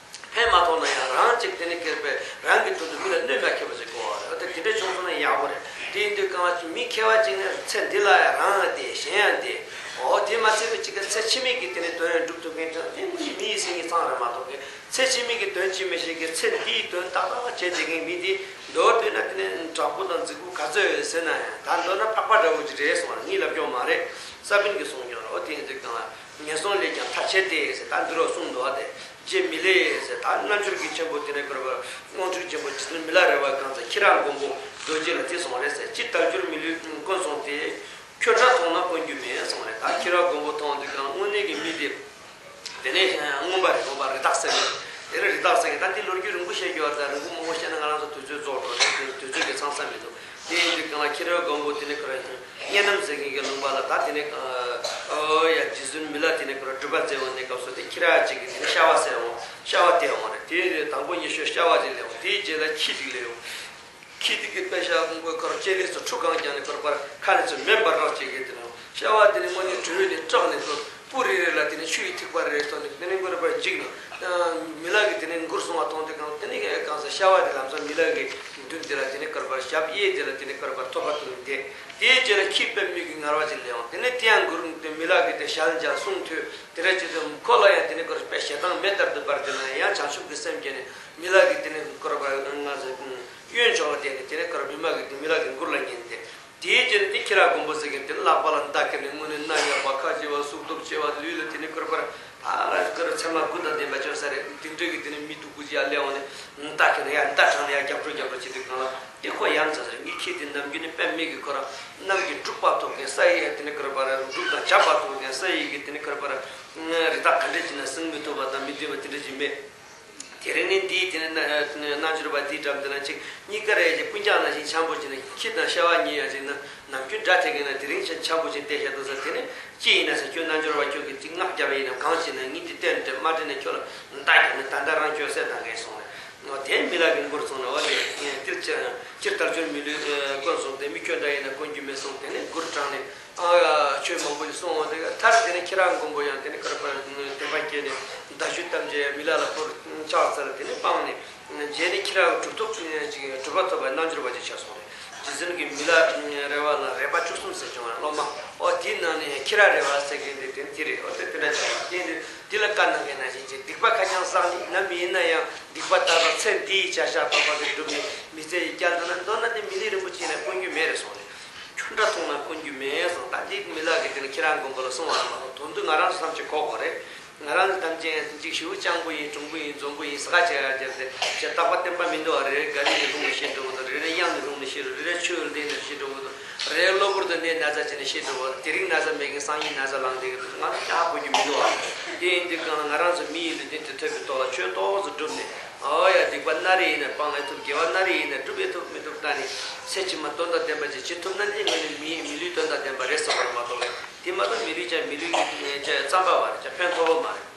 ཕན་མ་ཐོགས་ན་ཡང་རང་གཅིག་དེ་ནི་ཁེར་བས་རང་གི་དོན་དུ་མི་ལ་གནོད་མ་ཁེལ་བ་ཞིག་དགོས་པ་རེད། འོ་དེ་དེ་འདྲ་བྱུང་སོང་ན་ཡག་པོ་རེད། དེ་ཡིན་དུས་གང་ལ་མི་མཁས་པ་ཅིག་ནི་ཚེ་འདི་ལ་ཡང་རང་ཡང་བདེ་གཞན་ཡང་བདེ། འོ་དེ་མ་ཚད་པའི་ཅིག་གི་ཚེ་ཕྱི་མའི་གི་དེ་ནི་དོན་ཡང་སྒྲུབ་ཐུབ་མཁན་ཅིག་དེ་མི་མི་ཡི་སེམས་ཉིད་ཚང་རེད་མ་གཏོགས་གི། ཚེ་ཕྱི་མའི་གི་དོན་ཅིག་མི་ཤེས་གི། ཚེ་འདིའི་དོན་ཏག་ཏག་བྱེད་བསྡད་མཁན་མི་དེ་མདོར་བསྡུས་ན་དེ་ནི་དྲག་པོ་དང་རྫིག་པོ་ག་ཚོད་ཡོད་ཟེར་ན་ཡང་ད་མདོར་ན་འཕགས་པ་འདྲ་བོ་ཅིག་རེད་གསུངས་པ་ངས་ལབ་རྒྱུ་མ་རེད། ས་པཎ་གྱིས་གསུངས་ཀྱང་རེད། འོ་དེ་ཡིན་དུས་གང་ལ་ངན་སོང་ལས་ཀྱང་ཐར་བྱེད་དེ་ཟེར་ད་འདི་རུ་གསུངས་འདུག་བ། དེ་རྗེ་མི་ལའི་ཟེར་ད་རྣལ་འབྱོར་གྱི་ཆེན་པོ་དེ་ནས་བསྐོར་བ་དབང་ཕྱུག་ཆེན་པོ་རྗེ་བཙུན་མི་ལ་རས་པ་གང་ཚེ་ཁྱི་ར་མགོན་པོ་རྡོ་རྗེ་ལ་དེ་གསུངས་རེད་ཟེར། སྤྱིར་དལ་འབྱོར་མི་ལུས་ཀུན་བཟུང་སྟེ། ཁྱོད་འདྲ་མཐོང་ན་སྐོན་རྒྱུ་མེད་གསུངས་རེད། ད་ཁྱི་ར་མགོན་པོ་མཐོང་དུས་གང་དངོས་གནས་ཀྱི་མི་དེ། དེ་ནས་མངོན་པ་རེད། མངོན་པ་རི་དྭགས་ཟེར་གི། དེ་ནས་རི་དྭགས་ཟེར་གི། ད་འདི་ལོ་རྒྱུས་རིང་པོ་བཤད་རྒྱུ་བ། ད་རིང་པོ་མང་པོ་བཤད་ན་ང་རང་ཚོ་དུས་ཚོད་རྫོགས་འགྲོ་རེད། དེ་དུས་ཚོད་ཀྱི་ཚང་ས་མི་འདུག་དེ་ཡིན་དུས་གང་ལ་ཁྱི་ར་མགོན་པོ་དེ་ནས་ཁོ་རང་གཉའ་ནམ་ཟེར་མཁན་གྱི་ལུང་པ་ལ་ད་དེ་ནས་ཨོ་ཡ་རྗེ་བཙུན་མི་ལ་དེ་ནས་ཁོ་རང་སྒྲུབ་པ་མཛད་འོང་ནས་སྐབས་སུ་དེ་ཁྱི་ར་ཅིག་གིས་དེ་ནས་ཤ་བ་ཟས་འོང་། ཤ་བ་དེ་འོང་རེད། དེ་ནས་དང་པོ་ཉི་ཤུ་ཤ་བ་ཅིག་ལས་འོང་། དེའི་རྗེས་ལ་ཁྱི་ཅིག་ལས་འོང་། ཁྱི་དེ་གི་དཔེ་ཤ་དགོས་ཁར་ལྕེ་ལས་སུ་ཁྲུ་གང་བརྒྱབ་ནས་ཁོར་པར་ཁ་ནས་ཚུར་མེ་འབར་རོགས་བྱེད་ཀྱི་དེ་རུ་ཤ་བ་དེ་ནི་དངོས་གནས་དྲོད་ནས་སྐྲག་ནས་ཚུར་ སྤུ་རེ་རེ་ལ་དེ་ནས་ཆུ་ཡི་ཐིགས་པ་རེ་རེ་གཏོར་ནས་དེ་ནས་མགུར་པར་འཇིགས་ནས། མི་ལ་གིས་དེ་ནས་མགུར་གསུང་བ་མཐོང་དུས་གང་དེ་ནས་གང་ཟེར་ཤ་བ་དེ་ལམ་སང་མི་ལ་གི་མདུན་དེ་ལ་དེ་ནས་མགུར་པར་ཞབས་གཡས་དེ་ལ་དེ་ནས་མགུར་པར་ཐོག་པ་བཏུད་ནས་བསྡད། དེའི་རྗེས་ལ་ཁྱི་དཔེ་མི་གི་ངར་བ་ཅིག་སླེབས་འོང་། དེ་ནས་དེ་ཡང་མགུར་དེ་མི་ལ་གིས་དེ་ཞལ་མཇལ་གསུང་ཐོས། དེ་འདྲ་བྱེད་དུས་ཁོ་ལ་ཡང་དེ་ནས་མགུར་པའི་ཞེ་སྡང་མེ་ལྟར་དུ་འབར། དེ་ན་ཡང་བྱང་ཆུབ་ཀྱི་སེམས་བསྐྱེད་ནས་མི་ལ་གིས་དེ་ནས་མགུར་པ་ང་ཚོ་གཡོན་ཕྱོགས་ལ་བསྡད་ནས་དེ་ནས་མགུར་མི་མ་གིས་དེ་མི་ལ་གི་མགུར་ལ་ཉན་ཏེ། དེའི་རྗེས་ནས་དེ་ཁྱི་ར་མགོན་པོ་ཟེར་མཁན་དེ་ལག་པ་ལ་མདའ་ཁྱེར་ནས་དངོས་གནས་སྣ་ཉག་པ་ཁ་ལྕེ་བ་གཟུགས་སྟོབས་ཆེ་བ་ལུས་ལ་དེ་ནས་མགུར་པར་ཕར་མགུར་ཚེར་མ་དགུ་དང་ལྡན་པ་བྱོན་ས་རེད། དེ་འདྲ་གི་དེ་ནས་མི་སྡུག་པོ་ཅིག་ཡར་སླེབས་འོང་ནས་མདའ་ཁྱེར་ནས་ཡར་མདའ་དྲངས་ནས་ཡར་རྒྱབ་འགྲོ་རྒྱབ་འགྲོ་བྱེད་དུས་གང་ལ་དེ་ཁོ་ཡ་མཚན་ཟེར། ངའི་ཁྱི་དེ་ནམ་རྒྱུན་ནས་དཔེ་མེད་ཀྱི་ཁོ་རང་གནམ་གྱི་འབྲུག་པ་ཐོབ་མཁན་ས་ཡི་དེ་ནས་མགུར་པར་འབྲུག་དང་བྱ་བ་ཐོབ་མཁན་ས་ཡི་གི་དེ་ནས་མགུར་པར་རི་དྭགས་ག་འདྲ་ཅིག་ན་སྲུང་མི་ཐུབ་པ་དང་མི་འདུལ་བ་དེ་འདྲ་ཅིག་མེད། དེ་རིང་ནི་འདིའི་དེ་ནི་རྣལ་འབྱོར་པ་འདིའི་འགྲམ་དེ་ན་ཅིག་གཉིས་ཀ་རེ་ཅིག་སྤུན་ཀྱག་ནང་བཞིན་འཆམ་པོ་བྱས་ནས་ཁྱི་དང་ཤ་བ་གཉིས་ཡང་ཅིག་ན་ནམ་རྒྱུན་དགྲ་ཐེག་གི་ན་དེ་རིང་ཆ་འཆམ་པོ་བྱས་བསྡད་བཞག་འདུག་ཟེར། དེ་ནི་ཅི་ཡིན་ན་ཟེར། ཁྱོད་རྣལ་འབྱོར་པ་ཁྱོད་ཀྱིས་ཅིག་སྔགས་བརྒྱབ་པ་ཡིན་ནམ་གང་བྱས་ན་ངས་འདི་བསྟན་དེ་མ་དྲན་ནས་ཁྱོད་ལ་མདའ་བརྒྱབ་ནས་ད་ལྟ་རང་ཁྱོད་བསད་གཏང་གི་སོང་ནས། དེ་མི་ལ་གི་མགུར་སོང་ནས་འོ་དེ་སྤྱིར་སྤྱིར་དལ་འབྱོར་མི་ལུས་དཀོན་སོང་སྟེ་མི་ཁྱོད་འདྲ་ཡིན་ན་དཀོན་རྒྱུ་མེད་སོང་། དེ་ནི་མགུར་དྲངས་ནས། ཨ་ཡ། ཆོས་མང་པོ་ཞིག་གསུངས་འོང་། དེ་མཐར་དེ་ནས་ཁྱི་ར་མགོན་པོ་ཡང་དེ་ནས་མགུར་པར་དད་པ་སྐྱེས་ནས་མདའ་གཞུ་བཏབ་རྗེས་མི་ལ་ལ་ཕོར་ཕྱག་འཚལ། དེ་ནས་སྤངས་ནས་རྗེས་ནས་ཁྱི་ར་གྲུབ་ཐོབ་ཅིག་གྲུབ་པ་ཐོབ་པའི་རྣལ་འབྱོར་པ་ཅིག་ཆགས་སོང་རེད། རྗེ་བཙུན་གྱི་མི་ལ་རས་པ་ལ་རས་པ་བཅུ་གསུམ་ཟེར་བྱུང་བ་སློབ་མ། ཨོ་དེའི་ནང་ནས་ཁྱི་ར་རས་པ་ཟེར་མཁན་དེ་དེ་དེ་རེད། ཨོ་དེ་དེ་འདྲ་ཆགས་པ་དེ་འདི་འདི་ལ་བཀའ་གནང་མཁན་ནང་བཞིན་གྱི་སྡིག་པ་ཁ་རྐྱང་བསགས་ནས་ནམ་ཡིན་ན་ཡང་སྡིག་པ་དག་པ་ཚེ་འདིའི་བྱ་བཞག་དག་པ་གི་སྒྲུབ་ནས་མི་ཚེ་ཡི་བསྐྱལ་འདུག་ན་མདོར་ན་དེ་མི་ལུས་རིན་པོ་ཆེ་ནས་དཀོན་རྒྱུ་མེད་རེད་གསུངས་ནས། ཁྱོད་འདྲ་མཐོང་ན་དཀོན་རྒྱུ་མེད་གསུངས། ད་འདི་མི་ལ་གི་དེ་ནི་ཁྱེད་རང་མགོན་པོ་ལ་གསུང་བ་རེད་མ་གཏོགས་དོན་དུ་ང་རང་ཚོ་ཐམས་ཅད་གོ་དགོས་རེད། ང་རང་ཚོ་ཐམས་ཅད་ཅིག་ཞུ་སྤྱང་པོ་ཡིན། གྲུང་པོ་ཡིན། འཛོམས་པོ་ཡིན། ཟ་ཁ་ཆེ་ཡ་རྒྱབ་སྟེ་ཅེས་རྟག་པ་བརྟན་པ་མི་འདུག་བ། རེ་རེ་དགའ་ལྡན་གྱི་ལུང་ནས་བཤད་འགྲོ་གི་འདུག་རེ་རེ་གཡང་གི་ལུང་ནས་བཤད་འགྲོ། རེ་རེ་ཆོས་ལྡན་ནས་བཤད་འགྲོ་གི་འདུག་རེ་རེ་གློ་བུར་དུ་གནས་ན་ཚ་བྱས་ནས་བཤད་འགྲོ་གི་འདུག་དེ་རིང་ན་ཚ་མེད་མཁན་སང་ཉིན་ན་ཚ་ལངས་བསྡད་ཀྱི་འདུག་ང་ཚོ་ཅང་ཧ་གོ་རྒྱུ་མི་འདུག་བ། དེ་ཡིན་དུས་གང་ལ་ང་རང་ཚོ་མི་ཡི་ལུས་རྟེན་དེ་ཐོབ་པའི་ཐོག་ལ་ཆོས་ཏོག་ཙམ་བསྒྲུབས་ནས། ཨོ་ཡ། སྡིག་པ་སྣ་རེ་ཡིན་ན་སྤང་ཨེ་ཐུབ། དགེ་བ་སྣ་རེ་ཡིན་ན་སྒྲུབ་ཨེ་ཐུབ་མི་ཐུབ་ལྟ་ནས་ཚེ་ཕྱི་མ་དོན་དང་ལྡན་པ་ཅིག་བྱེད་ཐུབ་ན་ནི་ངོས་ནས་མི་མི་ལུས་དོན་དང་ལྡན་པ་རེད་བསམ་པ་རེད་མ་གཏོགས། དེ་མ་གཏོགས་མི་ལུས་ཀྱང་མི་ལུས་ཀྱི་ཀྱང་རྩམ་པ་མ་རེད། ཀྱང་ཕན་ཐོགས་པ་མ་རེད།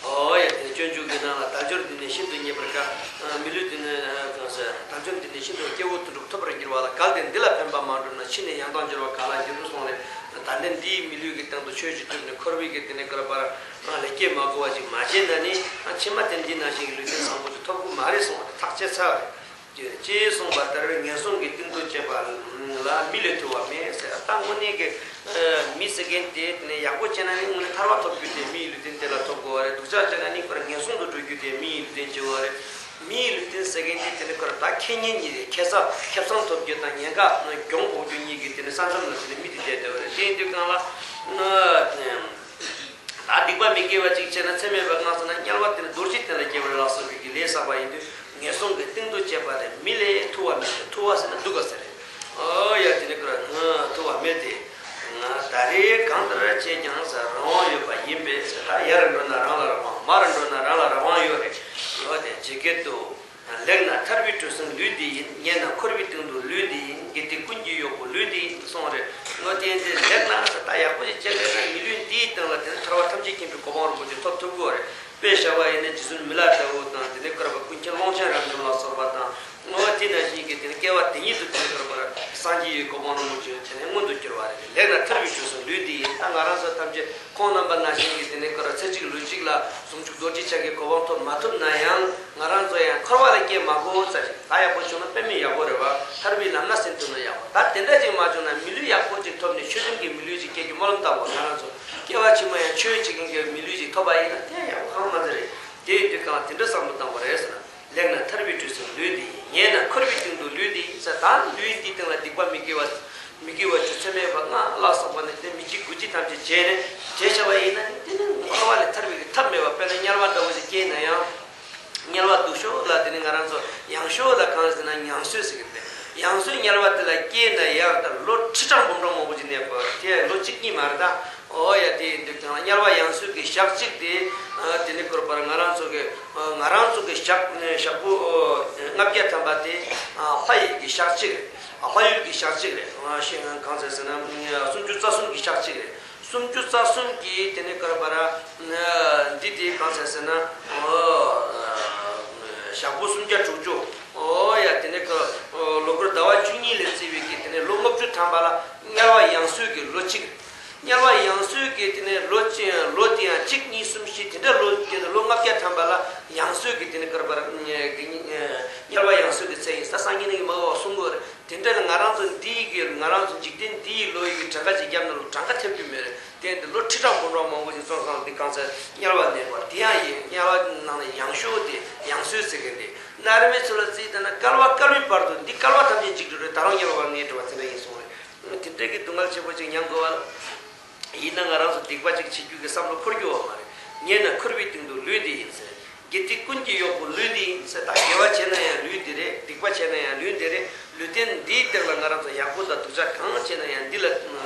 ཨོ་ཡ། དེ་སྤྱོད་འཇུག་གི་ནང་ལ་དལ་འབྱོར་འདི་ནི་ཤིན་ཏུ་རྙེད་པར་དཀའ། མི་ལུས་འདི་ནི་གང་ཟེར། དལ་འབྱོར་འདི་ནི་ཤིན་ཏུ་སྐྱེ་བོ་དོན་གྲུབ་ཐོབ་པར་འགྱུར་བ་ལ། གལ་ཏེ་འདི་ལ་ཕན་པ་མ་བསྒྲུབས་ན། ཕྱིས་ནས་ཡང་དག་འབྱོར་བ་གང་ལ་འགྱུར་གསུངས་ནས། ད་ལྟ་འདིའི་མི་ལུས་ཀྱི་སྟེང་དུ་ཆོས་ཅིག་བསྒྲུབས་ནས་འཁོར་བའི་གི་དེ་ནས་བསྐལ་པར་ལེགས་སྐྱེས་མ་དགོས་པ་ཅིག་མ་བྱས་ན་ནི། ཕྱི་མ་དེ་འདི་ནང་བཞིན་གྱི་ལུས་རྟེན་བཟང་པོ་ཅིག་ཐོབ་ཀྱི་མ་རེད་གསུངས་པ་དེ་ཐག་བཅད་ཚར་བ་རེད། ཅེས་གསུངས་པ་ལྟར་ངན་སོང་གི་གཏིང་དུ་སྐྱེས་པ་ལ་མི་ལས་ཐུ་བ་མེད་ཟེར། ད་དངོས་གནས་ཀྱི་མི་ཟེར་མཁན་དེ་ནི་ཡག་པོ་བྱས་ན་ནི་དངོས་གནས་ཐར་པ་ཐོབ་རྒྱུ་དེ་མིའི་ལུས་རྟེན་དེ་ལ་ཐོབ་དགོས་པ་རེད། སྡུག་ཅག་བྱས་ན་ནི་ཁོ་རང་ངན་སོང་དུ་འགྲོ་རྒྱུ་དེ་མིའི་ལུས་རྟེན་བྱེད་དགོས་པ་རེད། མིའི་ལུས་རྟེན་ཟེར་མཁན་དེ་དེ་ནི་ཁོ་རང་ད་ཁེ་ཉེན་གཉིས་རེད། ཁེ་བཟང་ཁེ་བཟང་ཐོབ་རྒྱུ་དང་ཉེན་ཁ་གྱོང་ཕོག་རྒྱུ་གཉིས་ཀྱི་དེ་ནི་ས་མཚམས་ལ་དེ་ནི་མི་དེ་བསྡད་བསྡད་པ་རེད། དེ་ཡིན་དུས་གང་ལ། ད་སྡིག་པ་མི་དགེ་བ་ཅིག་བྱས་ན་ཚེ་སྨད་པ་སྔ་ས་ན་དམྱལ་བ་དེ་ནི་རྡོ་རྗེ་གདན་ལ་སྐྱེ་བ་རེད་ལ་སོགས་པའི་གི་ལས་བསགས་པ་ཡིན་དུས་ངན་སོང་གི་གཏིང་དུ་སྐྱེས་པ་དེ་མི་ལས་ཐུ་བ་མེད་དེ། ཐུ་བ་ཟེར་ན་སྡུག་ག་ཟེར་རེད། ཨོ་ཡ། དེ་ནི་ཁོ་ར་ཐུ་བ་མེད་དེ། ད་རེས་གང་ལྟར་བྱས་ཀྱང་ཟེར་རང་དབང་ཡོད་པ་ཡིན་པས་ཟེར། ད་ཡར་འགྲོ་ན་རང་ལ་རང་དབང་། མར་འགྲོ་ན་རང་ལ་རང་དབང་ཡོད་རེད། ཨོ་དེ་ཇི་སྐད་དུ། ལེགས་ན་ཐར་པའི་གྲུ་གསུམ་ལུས་འདི་ཡིན། ཉེས་ན་འཁོར་བའི་གཏིང་རྡོ་ལུས་འདི་ཡིན། དགེ་སྡིག་ཀུན་གྱི་གཡོག་པོ་ལུས་འདི་ཡིན་གསུངས་རེད། ལོ་རྟེན་འདི་ལེགས་ན་ཟེར། ད་ཡག་པོ་ཞིག་བྱས་པས་ན་མི་ལུས་འདིའི་སྟེང་ལ་དེ་ནི་ཐར་པ་ཐམས་ཅད་མཁྱེན་པའི་གོ་འཕང་རིན་པོ་ཆེ་ཐོབ་ཐུབ་ཀྱི་ཡོད་རེད། དཔེ་བཞག་པ་ཡིན་ན་རྗེ་བཙུན་མི་ལ་ལྟ་བུ་དང་། དེ་ནས་བསྐལ་པ་ཀུན་མཁྱེན་ཀློང་ཆེན་རབ་འབྱམས་ལ་སོགས་པ་དང་། ཨོ་དེ་ནང་བཞིན་གྱི་དེ་ནི་སྐྱེ་བ་དེ་ཉིད་དུ་དེ་ནི་བསྐལ་པར་སངས་རྒྱས་ཀྱི་གོ་འཕང་རིན་པོ་ཆེ་དེ་ནི་མངོན་དུ་གྱུར་བ་རེད། ལེགས་ན་ཐར་པའི་གྲུ་གསུམ་ལུས་འདི་ཡིན། ད་ང་རང་ཚོ་ཐམས་ཅད་ཁོང་རྣམ་པ་ནང་བཞིན་གྱི་དེ་ནས་ཁོ་ར་ཚེ་གཅིག་ལུས་གཅིག་ལ་ཟུང་འཇུག་རྡོ་རྗེ་འཆང་གི་གོ་འཕང་ཐོབ་མ་ཐུབ་ན་ཡང་ང་རང་ཚོ་ཡང་འཁོར་བ་ལ་སྐྱེ་མ་དགོས་ཙམ་ཞིག་ད་ཡག་པོ་བྱུང་ན་དཔེ་མི་ཡག་པོ་རེད་བ། ཐར་པའི་ལམ་སྣ་ཟིན་ཐུབ་ན་ཡག་པོ། ད་དེ་འདྲ་ཅིག་མ་བྱུང་ན་མི་ལུས་ཡག་པོ་ཅིག་ཐོབ་ནས་ཆོས་ལྡན་གྱི་མི་ལུས་ཅིག་སྐྱེ་རྒྱུ་སྨོན་ལམ་བཏབ་དགོས། ང་རང་ཚོ་སྐྱེ་བ་ཕྱི་མ་ཡང་ཆོས་བྱེད་མཁན་གྱི་མི་ལུས་ཅིག་ཐོབ་པ་ཡིན་ན་དེ་ཡག་པོ་གང་མ་ཚད་རེད། དེ་ཡིན་དུས་གང་དེ་འདྲ་བསམ་བློ་བཏང་དགོས་རེད་ཟེར་ན། ལེགས་ན་ཐར་པའི་གྲུ་གསུམ་ལུས་འདི་ཡིན། ཉེས་ན་འཁོར་བའི་གཏིང་རྡོ་ལུས་འདི་ཡིན་ཟེར། ད་ལུས་འདིའི་སྟེང་ལ་སྡིག་པ་མི་དགེ་བ། མི་དགེ་བ་བཅུ། ཚེ་སྨད་པ་ལྔ་ལ་སོགས་པ་ནི་དེ་མི་བྱེད་དགུ་བྱེད་ཐམས་ཅད་བྱས་ནས་བྱས་བྱ་བ་ཡིན་ན་ནི་དེ་ནི་འཁོར་བ་ལས་ཐར་བའི་གི་ཐབས་མེད་པ། དཔེར་ན་དམྱལ་བ་འདྲ་བོ་ཞིག་སྐྱེས་ན་ཡང་དམྱལ་བ་སྡུག་ཤོས་ལ་དེ་ནི་ང་རང་ཚོ་ཡང་ཤོས་ལ་གང་ཟེར་ན་ཡང་སོས་ཟེར་གི་རེད། ཡང་སོས་དམྱལ་བ་དེ་ལ་སྐྱེས་ན་ཡང་ད་ལོ་ཁྲི་ཕྲག་འབུམ་ཕྲག་མང་པོ་ཅིག་གནས་དགོས་རེད། དེ་ལོ་གཅིག་གཉིས་མ་རེད་ད། ཨོ་ཡ། དེ་ཡིན་དུས་གང་ལ་དམྱལ་བ་ཡང་སོས་ཀྱི་ཞག་གཅིག་དེ་དེ་ནི་བསྐལ་པར་ང་རང་ཚོ་གི་ང་རང་ཚོ་གི་ཞག་ཞག་པོ་ལྔ་བརྒྱ་ཐམ་པ་དེ་ལྷ་ཡུལ་གྱི་ཞག་གཅིག་རེད། ལྷ་ཡུལ་གྱི་ཞག་གཅིག་རེད། ཤེས་གང་ཟེར་ཟེར་ན་སུམ་ཅུ་རྩ་གསུམ་གྱི་ཞག་གཅིག་རེད། སུམ་ཅུ་རྩ་གསུམ་གྱི་དེ་ནི་བསྐལ་པར་འདི་དེ་གང་ཟེར་ཟེར་ན་ཞག་པོ་སུམ་བརྒྱ་དྲུག་ཅུ། ཨོ་ཡ། དེ་ནི་ལོ་འཁོར་ཟླ་བ་བཅུ་གཉིས་ལས་བརྩིས་པའི་གི་དེ་ནི་ལོ་ལྔ་བཅུ་ཐམ་པ་ལ་དམྱལ་བ་ཡང་སོས་ཀྱི་ལོ་གཅིག་རེད། དམྱལ་བ་ཡང་སོས་ཀྱི་དེ་ནས་ལོ་གཅིག་ལོ་དེ་ཡང་གཅིག་གཉིས་གསུམ་བཞི་དེ་འདྲ་ལོ་དེ་ནས་ལོ་ལྔ་བརྒྱ་ཐམ་པ་ལ་ཡང་སོས་ཀྱི་དེ་ནས་ཀར་པར་དམྱལ་བ་ཡང་སོས་ཀྱི་ཚེ་ཡིན་ས་སངས་རྒྱས་ནས་ཀྱི་མ་འོ་གསུང་གི་རེད། དེ་འདྲ་ལ་ང་རང་ཚོ་འདི་ཡི་གི་ང་རང་ཚོ་འཇིག་རྟེན་འདི་ཡི་ལོ་ཡི་གི་གྲངས་ཀ་ཅིག་བརྒྱབ་ན་ལོ་གྲངས་ཀ་ཐེབས་ཀྱི་མེད་རེད། དེ་འདི་ལོ་ཁྲི་ཕྲག་འབུམ་ཕྲག་མང་པོ་ཞིག་སོང་ཙང་འདི་གང་ཚེ་དམྱལ་བ་གནས་པ་དེ་ཡང་ཡིན། དམྱལ་བ་ནང་ལ་ཡང་ཤོས་དེ་ཡང་སོས་ཟེར་མཁན་དེ་ན་རེ་མེད་ཚུལ་ལ་བརྩིས་བསྡད་ན་བསྐལ་བ་བསྐལ་བའི་བར་དུ་འདི་བསྐལ་བ་ཐམས་ཅད་འཇིག་འགྲོ་རེད། ད་རུང་དམྱལ་བ་གནས་འགྲོ་བ་དེ་འདྲ་ཡིན་གསུངས་རེད། དེ་འདྲ་གི་སྡུག་བསྔལ་ཆེན་པོ་ཅིག་མྱང་དགོས་པ་ལ། ཡིན་ན་ང་རང་ཚོ་སྡིག་པ་ཅིག་བྱེད་རྒྱུ་གི་བསམ་བློ་འཁོར་རྒྱུ་ཡོད་མ་རེད། ཉེས་ན་འཁོར་བའི་སྟེང་དུ་ལུས་འདི་ཡིན་ཟེར། དགེ་སྡིག་ཀུན་གྱི་གཡོག་པོ་ལུས་འདི་ཡིན་ཟེར། ད་དགེ་བ་བྱས་ན་ཡང་ལུས་འདི་རེད། སྡིག་པ་བྱས་ན་ཡང་ལུས་འདི་རེད། ལུས་རྟེན་འདིའི་སྟེང་ལ་ང་རང་ཚོ་ཡག་པོ་དང་སྡུག་ཅག་གང་བྱས་ན་ཡང་འདི་ལ་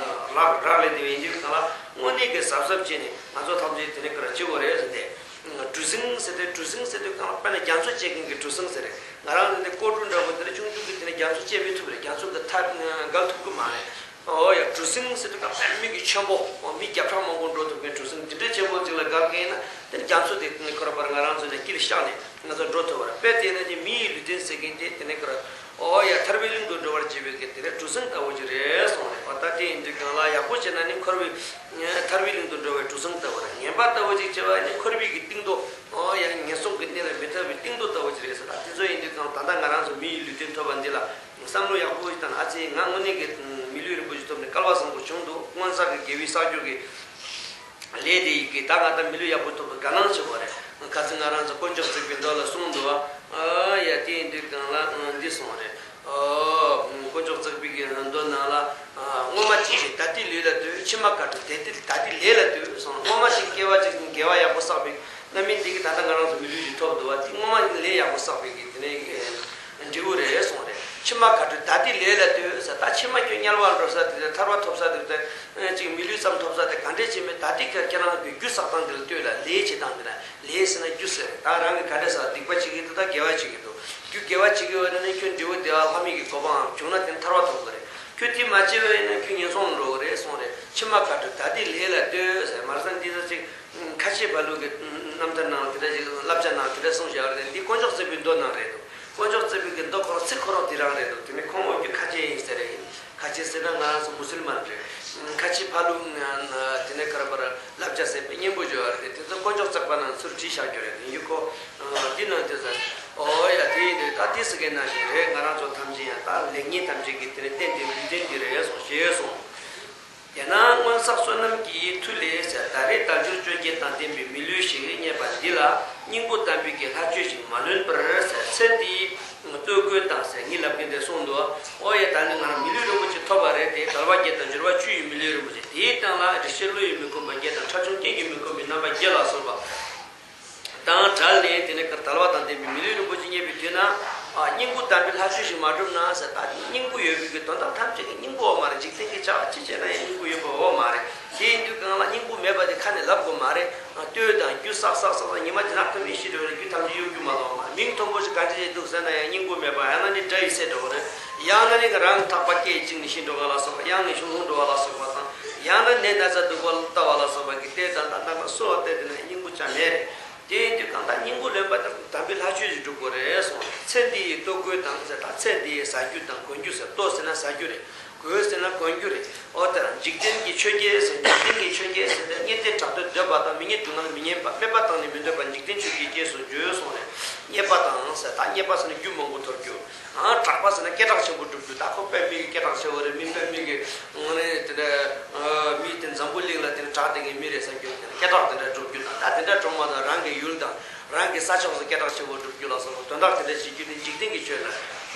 རག་རག་ལས་དེ་བས་འདི་གང་ལ་དངོས་གནས་ཀྱི་གཟབ་གཟབ་བྱས་ནས་ང་ཚོ་ཐམས་ཅད་དེ་ནས་ཀ་ར་བྱེད་དགོས་རེད་ཟེར་ཏེ། གྲུ་གཟིངས་ཟེར་ཏེ་གྲུ་གཟིངས་ཟེར་དུས་གང་ལ་དཔེར་ན་རྒྱ་མཚོ་བཅད་མཁན་གྱི་གྲུ་གཟིངས་ཟེར་རེད། ང་རང་ཚོ་འདི་ཀོ་གྲུ་འདྲ་པོ་འདི་ལ་ཆུང་ཆུང་གི་དེ་ནས་རྒྱ་མཚོ་བཅད་མི་ཐུབ་རེད། རྒྱ་མཚོ་གི་མཐའ་འགལ་ཐུབ་ཀྱི་མ་རེད། ཨོ་ཡ། གྲུ་གཟིངས་ཟེར་དུས་ཀ་དཔེ་མི་གི་ཆེན་པོ། ཨོ་མི་བརྒྱ་ཕྲག་མང་པོ་འགྲོ་ཐུབ་མཁན་གྲུ་གཟིངས་འདི་འདྲའི་ཆེན་པོ་ཅིག་ལ་བརྒལ་མཁན་ཡིན་ན་དེ་ནི་རྒྱ་མཚོ་དེ་ཁོ་ར་པར་ང་རང་ཚོ་ནས་དཀྱིལ་བཤགས་ནས་ང་ཚོ་འགྲོ་ཐུབ་པ་རེད། དཔེ་དེ་ནས་ནི་མི་ཡི་ལུས་རྟེན་ཟེར་མཁན་དེ་དེ་ནས་ཁོ་ར་ཨོ་ཡ་ཐར་པའི་གླིང་དུ་འགྲོ་བར་བྱེད་པའི་གི་དེ་ནས་གྲུ་གཟིངས་ལྟ་བུ་ཅིག་རེད་གསུངས་རེད། ཨོ་ད་དེ་ཡིན་དུས་གང་ལ་ཡག་པོ་བྱས་ན་ནི་འཁོར་བའི་ཐར་པའི་གླིང་དུ་འགྲོ་བའི་གྲུ་གཟིངས་ལྟ་བུ་རེད། ངན་པ་ལྟ་བུ་ཅིག་བྱས་པ་ནི་འཁོར་བའི་གི་གཏིང་རྡོ། ཨོ་ཡ་ངན་སོང་གི་གནས་ལ་མི་ཐར་བའི་གཏིང་རྡོ་ལྟ་བུ་ཅིག་རེད་ཟེར། ད་དེ་ཚོ་ཡིན་དུས་གང་ལ་ད་ལྟ་ང་རང་ཚོ་མི་ཡི་ལུས་རྟེན་ཐོབ་པ་འདི་ལ། བསམ་བློ་ཡག་པོ་ཞིག་བཏང་ན། ཨ་ཙི་ང་དངོས་གནས་ཀྱི་མི་ལུས་རིན་པོ་ཆེ་ཐོབ་ནས་སྐལ་བ་བཟང་པོ་བྱུང་འདུག། སྔོན་བསགས་ཀྱི་དགེ་བའི་བསགས་རྒྱུ་གི་ལས་དེ་ཡི་གི་ད་ང་ད་མི་ལུས་ཡག་པོ་ཐོབ་པའི་དགའ་སྣང་ཆེ་བ་རེད། ཁ་སང་ང་རང་ཚོ་དཀོན་མཆོག་བརྩེགས་པའི་མདོ་ལ་གསུངས་འདུག། ཨ་ཡ་དེ་ཡིན་དུས་གང་ལ་འདི་གསུངས་རེད། ཨོ། དཀོན་མཆོག་བརྩེགས་པའི་གི་མདོ་ནང་ལ། སྔོན་མ་ཅིག་ད་ལྟའི་ལུས་ལ་ལྟོས། ཕྱི་མ་ག་དུས་དེ་ལྟའི་ད་ལྟའི་ལས་ལ་ལྟོས་གསུངས། སྔོན་མ་ཅིག་སྐྱེ་བ་ཅིག་དགེ་བ་ཡག་པོ་བསགས་པའི་རྣམ་སྨིན་འདི་གི་ད་ལྟ་ང་རང་ཚོ་མི་ལུས་ཅིག་ཐོབ་འདུག་བ། དེ་སྔོན་མ་ལས་ཡག་པོ་བསགས་པའི་གི་དེ་ནས། འབྲས་བུ་རེད་གསུངས་རེད། ཕྱི་མ་ག་དུས་ད་ལྟའི་ལས་ལ་ལྟོས་ཟེར། ད་ཕྱི་མ་ཁྱོད་དམྱལ་བ་འགྲོ་ས་དེ་དང་ཐར་པ་ཐོབ་ས་དེ་དང་ཅིག་མི་ལུས་ཙམ་ཐོབ་ས་དེ་ག་འདྲས་བྱས་མེད། ད་ལྟའི་ཁྱེད་ཁྱེད་རང་གི་རྒྱུ་བསགས་སྟངས་དེ་ལ་ལྟོས་ལ། ལས་བྱེད་སྟངས་དེ་ལ་ལས་ཟེར་ན་རྒྱུ་ཟེར། ད་རང་གི་ག་འདྲས་ས་སྡིག་པ་བྱེད་ཀྱི་འདུག། ད་དགེ་བ་བྱེད་ཀྱི་འདུག། རྒྱུ་དགེ་བ་བྱེད་ཀྱི་ཡོད་ན་ནི་ཁྱོད་འབྲས་བུ་བདེ་བ་ལྷ་མི་གི་གོ་འཕང་བྱུང་ན་དེ་ཐར་པ་ཐོབ་དགོས་རེད། ཁྱོད་དེ་མ་བྱས་པ་ཡིན་ན་ཁྱོད་ངན་སོང་ལ་འགྲོ་གི་རེད་གསུངས་རེད། ཕྱི་མ་ག་དུས་ད་ལྟའི་ལས་ལ་ལྟོས་ཟེར། མར་སང་འདི་ཚོ་ཅིག་ཁ་ཆེ་ཕ་ལུག་གི་རྣམ་ཐར་ནང་དེ་འདྲ་ཞིག་བསླབ་བྱ་ནང་དེ་འདྲ་གསུངས་བཞག་རེད། འདི་དཀོན་མཆོག་བརྩེགས་པའི་མདོ་ནང་རེད་འདུག། དཀོན་མཆོག་བརྩེགས་པའི་གི་མདོ་ཁོ་རང་ཚིག་ཁོ་རང་དེ་རང་རེད་འདུག། དེ་ནི་ཁོང་ངོ་རྒྱུ་ཁ་ཆེ་ཡིན་ཟེར་རེད། ཁ་ཆེ་ཟེར་ན་ང་རང་ཚོ་མུ་སུལ་མན་རེད། ཁ་ཆེ་ཕ་ལུག་དེ་ནས་ག་རེ་བར་བསླབ་བྱ་ཟེར་བའི་སྙན་པོ་བརྗོད་པ་རེད། དེ་ཚོ་དཀོན་མཆོག་བརྩེགས་པ་ནང་ཚུར་བྲིས་བཞག་རྒྱུ་རེད། དེ་ཡིན་ཁོ་འདི་ནང་དེ་ཚོ་ཨོ་ཡ་དེ་ཡིན་དུས་ད་དེ་ཟེར་མཁན་ནང་བཞིན་རེད། ང་རང་ཚོ་ཐམས་ཅད་ཡང་ད་ལེགས་ཉེས་ཐམས་ཅད་ཀྱི་དེ་ནས་རྟེན་དེ་ལུས་རྟེན་འདི་རེད་གསུངས་ཞེས་གསུངས། དེས་ན་སྔོན་བསགས་བསོད་ནམས་ཀྱི་མཐུ་ལས་ཟེར། ད་རེས་དལ་འབྱོར་སྤྱོད་བརྒྱད་དང་ལྡན་པའི་མི་ལུས་ཤིག་རྙེད་པ་འདི་ལ་སྙིང་པོ་དམ་པའི་གི་ལྷ་ཆོས་ཤིག་མ་ལོན་པར་ཟེར། ཚེ་འདིའི་བསྟོད་བསྐུལ་དང་ཟེར་ངས་ལབ་མཁན་དེ་གསུངས་འདུག། ཨོ་ཡ་ད་ནི་ང་རང་མི་ལུས་རིན་པོ་ཆེ་ཐོབ་པ་རེད་དེ། དལ་བ་བརྒྱད་དང་འབྱོར་བ་བཅུ་ཡི་མི་ལུས་རིན་པོ་ཆེ་དེའི་སྟེང་ལ་རིགས་ཆད་བློ་ཡིས་མི་ཁོམ་པ་བརྒྱད་དང་ཁྲག་འཇིབ་རྐྱེན་གྱིས་མི་ཁོམ་པའི་རྣམ་པ་བརྒྱད་ལ་སོགས་པ། དང་བྲལ་ནས་དེ་ནས་དལ་བ་དང་ལྡན་པའི་མི་ལུས་རིན་པོ་ཆེ་རྙེད་པའི་དུས་ན། ཨ་སྙིང་པོ་དམ་པའི་ལྷ་ཆོས་ཤིག་མ་བསྒྲུབས་ན་ཟེར། ད་སྙིང་པོ་ཡོད་པའི་གི་དོན་དག་ཐམས་ཅད་ཀྱི་སྙིང་པོ་ཡོད་མ་རེད། འཇིག་རྟེན་གྱི་བྱ་བ་ཅི་བྱས་ན་ཡང་སྙིང་པོ་ཡོད་པ་ཡོད་མ་རེད། དེ་ཡིན་དུས་གང་ལ་སྙིང་པོ་མེད་པ་དེ་ཁ་ནས་ལབ་དགོས་མ་རེད། ཨ་ལྟོས་དང་རྒྱུ་བསགས་བསགས་བསགས་བསགས་ཉི་མ་དེ་ནག་ཐུན་མིན་ཤི་འགྲོ་རེད། རྒྱུ་ཐམས་ཅད་གཡོ་སྒྱུ་མ་ལོག་མ། མིང་མཐོན་པོ་ཞིག་ག་འདྲ་ཞིག་འདུག་ཟེར་ན་ཡང་སྙིང་པོ་མེད་པ། ཡང་ན་ནི་དགྲ་ཡི་སྲས་འགྲོ་བ་རེད། ཡང་ན་ནི་རང་ཐག་པ་སྐེ་ཡིས་བཅིངས་ནས་ཤི་འགྲོ་ག་ལ་སོགས་པ། ཡང་ན་ནི་ཤོང་ལྷུང་འགྲོ་བ་ལ་སོགས་པ་དང་། ཡང་ན་ནད་ན་ཚ་སྡུག་པ་ལྟ་བ་ལ་སོགས་པ་གི་ལྟས་དང་ད་ལྟ་ན་གསོལ་བ་བཏབ་དེ་ན་སྙིང་པོ་ཅང་མེད་རེད། དེ་ཡིན་དུས་གང་ལྟར་སྙིང་པོ་ལོན་པ་དང་དམ་པའི་ལྷ་ཆོས་ཤིག་སྒྲུབ་དགོས་རེད་གསུངས། ཚེ་འདི་ཡི་བསྟོད་བསྐུལ་དང་ཟེར། ད་ཚེ་འདི་ཡི་ཟ་རྒྱུ་དང་གོན་རྒྱུ་ཟེར། བསྟོད་ཟེར་ན་ཟ་རྒྱུ་རེད། གོན་ཟེར་ན་གོན་རྒྱུ་རེད། ཨོ་ད་འཇིག་རྟེན་གྱི་ཆོས་བརྒྱད་ཟེར། འཇིག་རྟེན་གྱི་ཆོས་བརྒྱད་ཟེར་ཏེ་རྙེད་དེ་དྲག་སྟོད་འདོད་པ་དང་། མི་རྙེད་སྡུག་བསྔལ་མི་ཉན་པ། སྨད་པ་དང་ནི་མི་འདོད་པ། འཇིག་རྟེན་ཆོས་བརྒྱད་ཅེས་སུ་བརྗོད་གསུངས་རེད། རྙེད་པ་དང་ཟེར། ད་རྙེད་པ་ཟེར་ན་རྒྱུ་མང་པོ་ཐོབ་རྒྱུ། ཨ་གྲགས་པ་ཟེར་ན་སྐད་གྲགས་ཆེན་པོ་སྒྲུབ་རྒྱུ། ད་ཁོ་དཔེ་མི་གི་སྐད་གྲགས་ཆེ་བོ་རེད། མི་དཔེ་མི་གི་ངོ་ནས་དེ་འདྲ་མི་དེ་འཛམ་བུ་གླིང་ལ་དེ་འདྲ་གྲགས་བསྡད་མཁན་མི་རེད་བསམ་རྒྱུ། སྐད་གྲགས་དེ་འདྲ་སྒྲུབ་རྒྱུ་དང་། ད་དེ་འདྲ་གྲོང་མ་དང་རང་གི་ཡུལ་དང་རང་གི་ས་ཕྱོགས་སུ་སྐད་གྲགས་ཆེ་བོ་སྒྲུབ་རྒྱུ་ལ་སོགས་པ་དོན་དག་དེ་འདྲ་བྱེད་རྒྱུ་ནི་འཇིག་རྟེན་གྱི་ཆོས་ལ་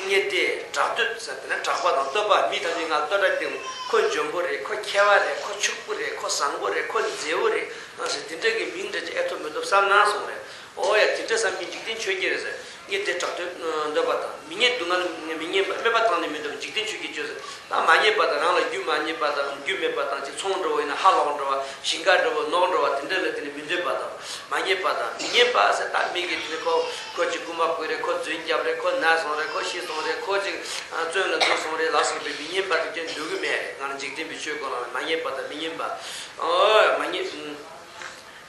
རྙེད་དེ་གྲགས་བསྟོད་ཟེར། དེ་ནས་གྲགས་པ་དང་བསྟོད་པ། མི་ཐམས་ཅད་ང་བསྟོད་གྲགས་བསྟན། ཁོ་འཇོན་པོ་རེད། ཁོ་མཁས་པ་རེད། ཁོ་ཕྱུག་པོ་རེད། ཁོ་བཟང་པོ་རེད། ཁོ་མཛེས་པོ་རེད། ཨ་ཟེར་དེ་འདྲ་གི་མིང་འདྲ་ཅིག་ཨེ་ཐོབ་མི་ཐོབ་བསམ་ན་སོང་རེད། ཨོ་ཡ་དེ་འདྲ་བསམ་མཁན་འཇིག་རྟེན་ཆོས་བརྒྱད་རེད་ཟེར། རྙེད་དེ་གྲགས་བསྟོད་འདོད་པ་དང་། མི་རྙེད་སྡུག་བསྔལ་མི་ཉན་པ། སྨད་པ་དང་ནི་མི་འདོད་པ། འཇིག་རྟེན་ཆོས་བརྒྱད་ཅེས་སོ། ད་མ་རྙེད་པ་དང་། རང་ལ་རྒྱུ་མ་རྙེད་པ་དང་། རྒྱུ་མེད་པ་དང་། ཅིག་ཚོང་འགྲོ་བ་ཡིན་ན་ཧ་ལོག་འགྲོ་བ། ཞིང་ཁ་འགྲོ་བ་ནོར་འགྲོ་བ་དེ་འདྲ་ལ་དེ་ནི་མི་འདོད་པ་དང་། མ་རྙེད་པ་དང་མི་ཉན་པ་ཟེར། ད་མི་གིས་དེ་ནི་ཁོ་ཁོ་ཅིག་རྐུན་མ་རྐུས་རེད། ཁོ་རྫུན་རྒྱབ་རེད། ཁོ་ན་སོང་རེད། ཁོ་ཤི་སོང་རེད། ཁོ་ཅིག་བཙོན་ལ་འཛུལ་སོང་རེད་ལ་སོགས་པའི་མི་ཉན་པ་དེ་ཅན་འདོད་གི་མེད་རེད། ང་རང་འཇིག་རྟེན་པའི་ཆོས་གོ་ལ་མ་རྙེད་པ་དང་མི་ཉན་པ། ཨོ་མ་རྙེད།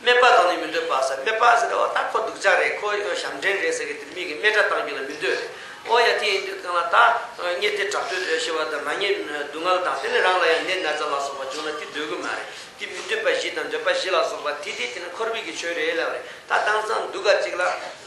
སྨད་པ་དང་ནི་མི་འདོད་པ་ཟེར། སྨད་པ་ཟེར་བ་ད་ཁོ་སྡུག་ཅག་རེད། ཁོ་ཞབས་འདྲེན་རེད་ཟེར་གི་དེ་མི་གི་སྨད་སྒྲ་བཏང་རྒྱུ་ལ་མི་འདོད་རེད། ཨོ་ཡ་དེ་ཡིན་དུས་གང་ལ་ད་ རྙེད་དེ་དྲག་སྤྱོད་རེ་ཞི་བ་དང་མ་རྙེད་སྡུག་བསྔལ་དང་དེ་ནི་རང་ལ་ཡང་ནད་ན་ཚ་ལ་སོགས་པ་བྱུང་ན་དེ་འདོད་ཀྱི་མ་རེད། དེ་མི་འདོད་པ་བཞི་དང་འདོད་པ་བཞི་ལ་སོགས་པ་དེ་དེ་དེ་ནི་འཁོར་བའི་གི་ཆོས་རེད་ལབ་རེད། ད་དེང་སང་འདུག་ག་ཅིག་ལ་